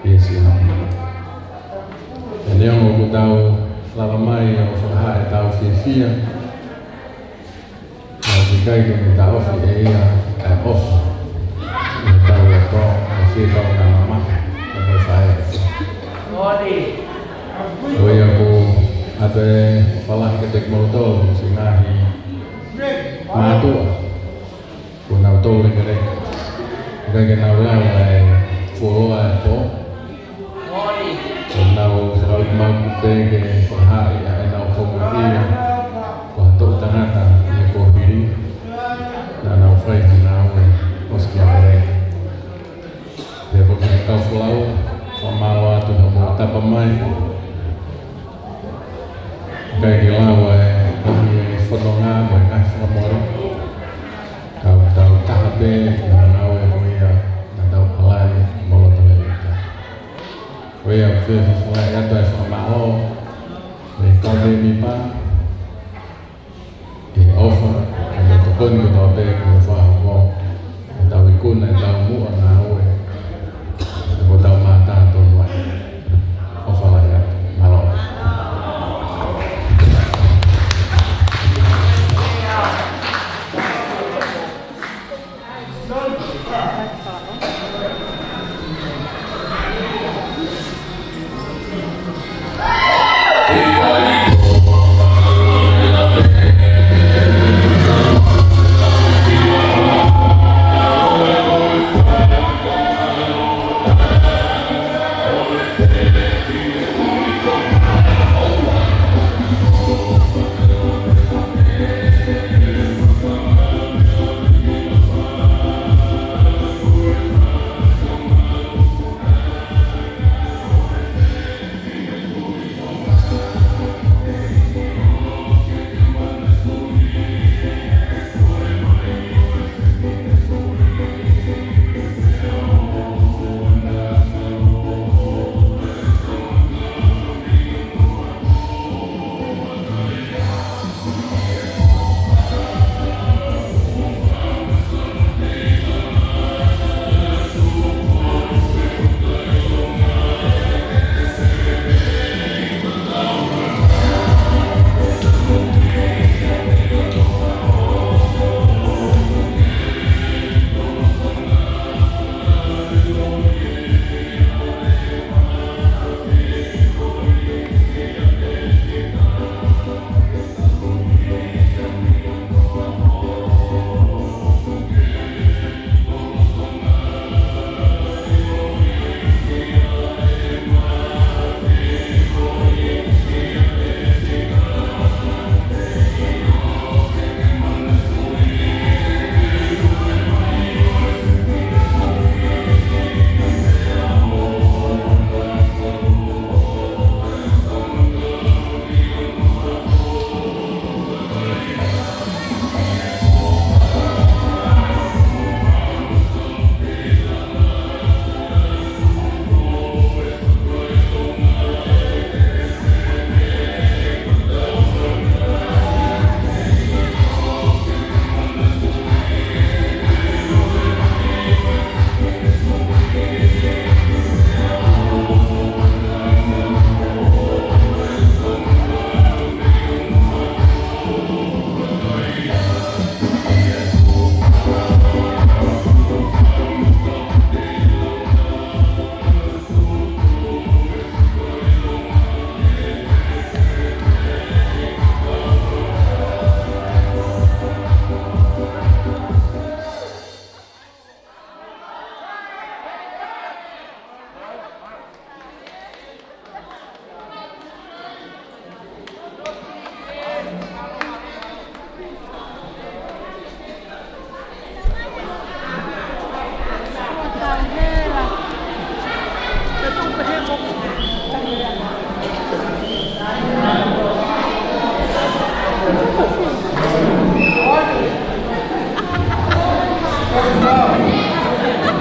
ʻi he Siasi. Neongo ʻoku tau lava mai ʻo fakahā ʻetau fiefia, ka ʻoku ʻikai ke ne taʻofi ʻe ia ʻa e ʻofa ʻi hotau loto, ʻa e fie kau na mama, ʻa e fai. Ko ia ʻoku ʻoatu e ʻofa lahi kiate kimoutolu, siʻi ngaahi mātuʻa. Kuo nau tau lekeleka. ʻIkai ke nau lava ʻo fuoloa e pō. Kuo nau fakautumaku pē ke fakahā ʻa ʻenau houngaʻia ko ha toʻu tangata ʻi he kuohili. Naʻa nau fai ha ngāue ʻosi kia Mele. Pea ko e kau folau, Mālō atu hoʻomou tapa mai. ʻIkai ke lava e, e fononga mo e ngaahi fakamole. Ka tau taha pē, naʻa nau e mo ia, naʻa tau palani, mo loto lelei. Ko ia, ʻoku fakafofongaʻi atu e fakamālō, mei he kau mēmipa, ʻi he ʻofa, ʻa e tokoni kotoa pē kuo fakahoko, ʻetau ikuna, ʻetau muʻa ngāue, ʻetau mātā tonu ai. ʻOfa lahi atu. Mālō.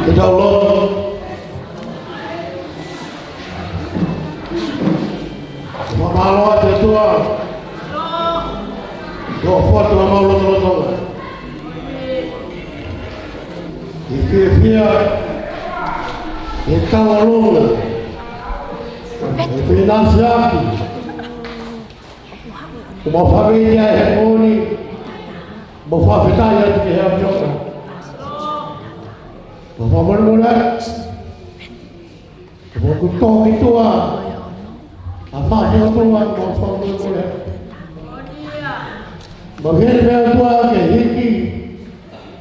Ke tau lotu. Fakamālō atu ʻOtua. Ko e ʻofa ʻa e Tamai lotolotonga. ʻI he fiefia, ʻi he tauʻolunga, ʻi he fenāsiaki, ʻoku mau fakaʻehiʻehi he ʻaho ni, mau fakafetaʻi atu ki he ʻAfio. Mau fakamolemole atu. Ko ʻeku tō ki tuʻa, ʻa e fakaʻotua, mau fakamolemole atu. Mau hili pē ʻOtua ke hiki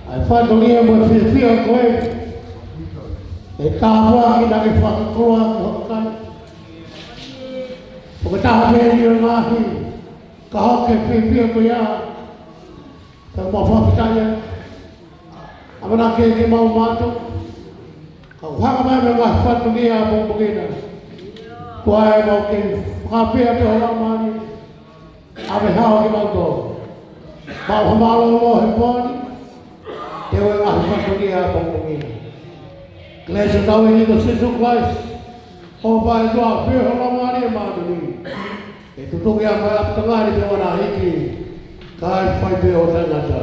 ʻa e fatongia mo e fiefia ko ē, ʻe tāpuaki naʻa ke fakakoloa ki hoʻo kakai. ʻOku ke taha pē ʻi he ngaahi kahoke fiefia ko ia, pea mau fakafetaʻi atu. ʻAmanaki ke mau mātuʻaki, ʻOku hanga mai mei he ngaahi fatongia ʻapongipongi ni. Ko ia ʻoku mau kei fakapea pē ho Laumālie ʻave hao kimautolu. Mau fakamālō he pō ni, te u e ngaahi fatongia ʻapongipongi ni. Kelesi ʻa hotau ʻEiki ko Sīsū Kalaisi, ʻofa ʻa e ʻOtua, feohi ʻa e Laumālie Māʻoniʻoni, ke tutuki ʻa e ʻapitanga ni pea mo ʻene hiki, kae fai pē ʻo taʻengata.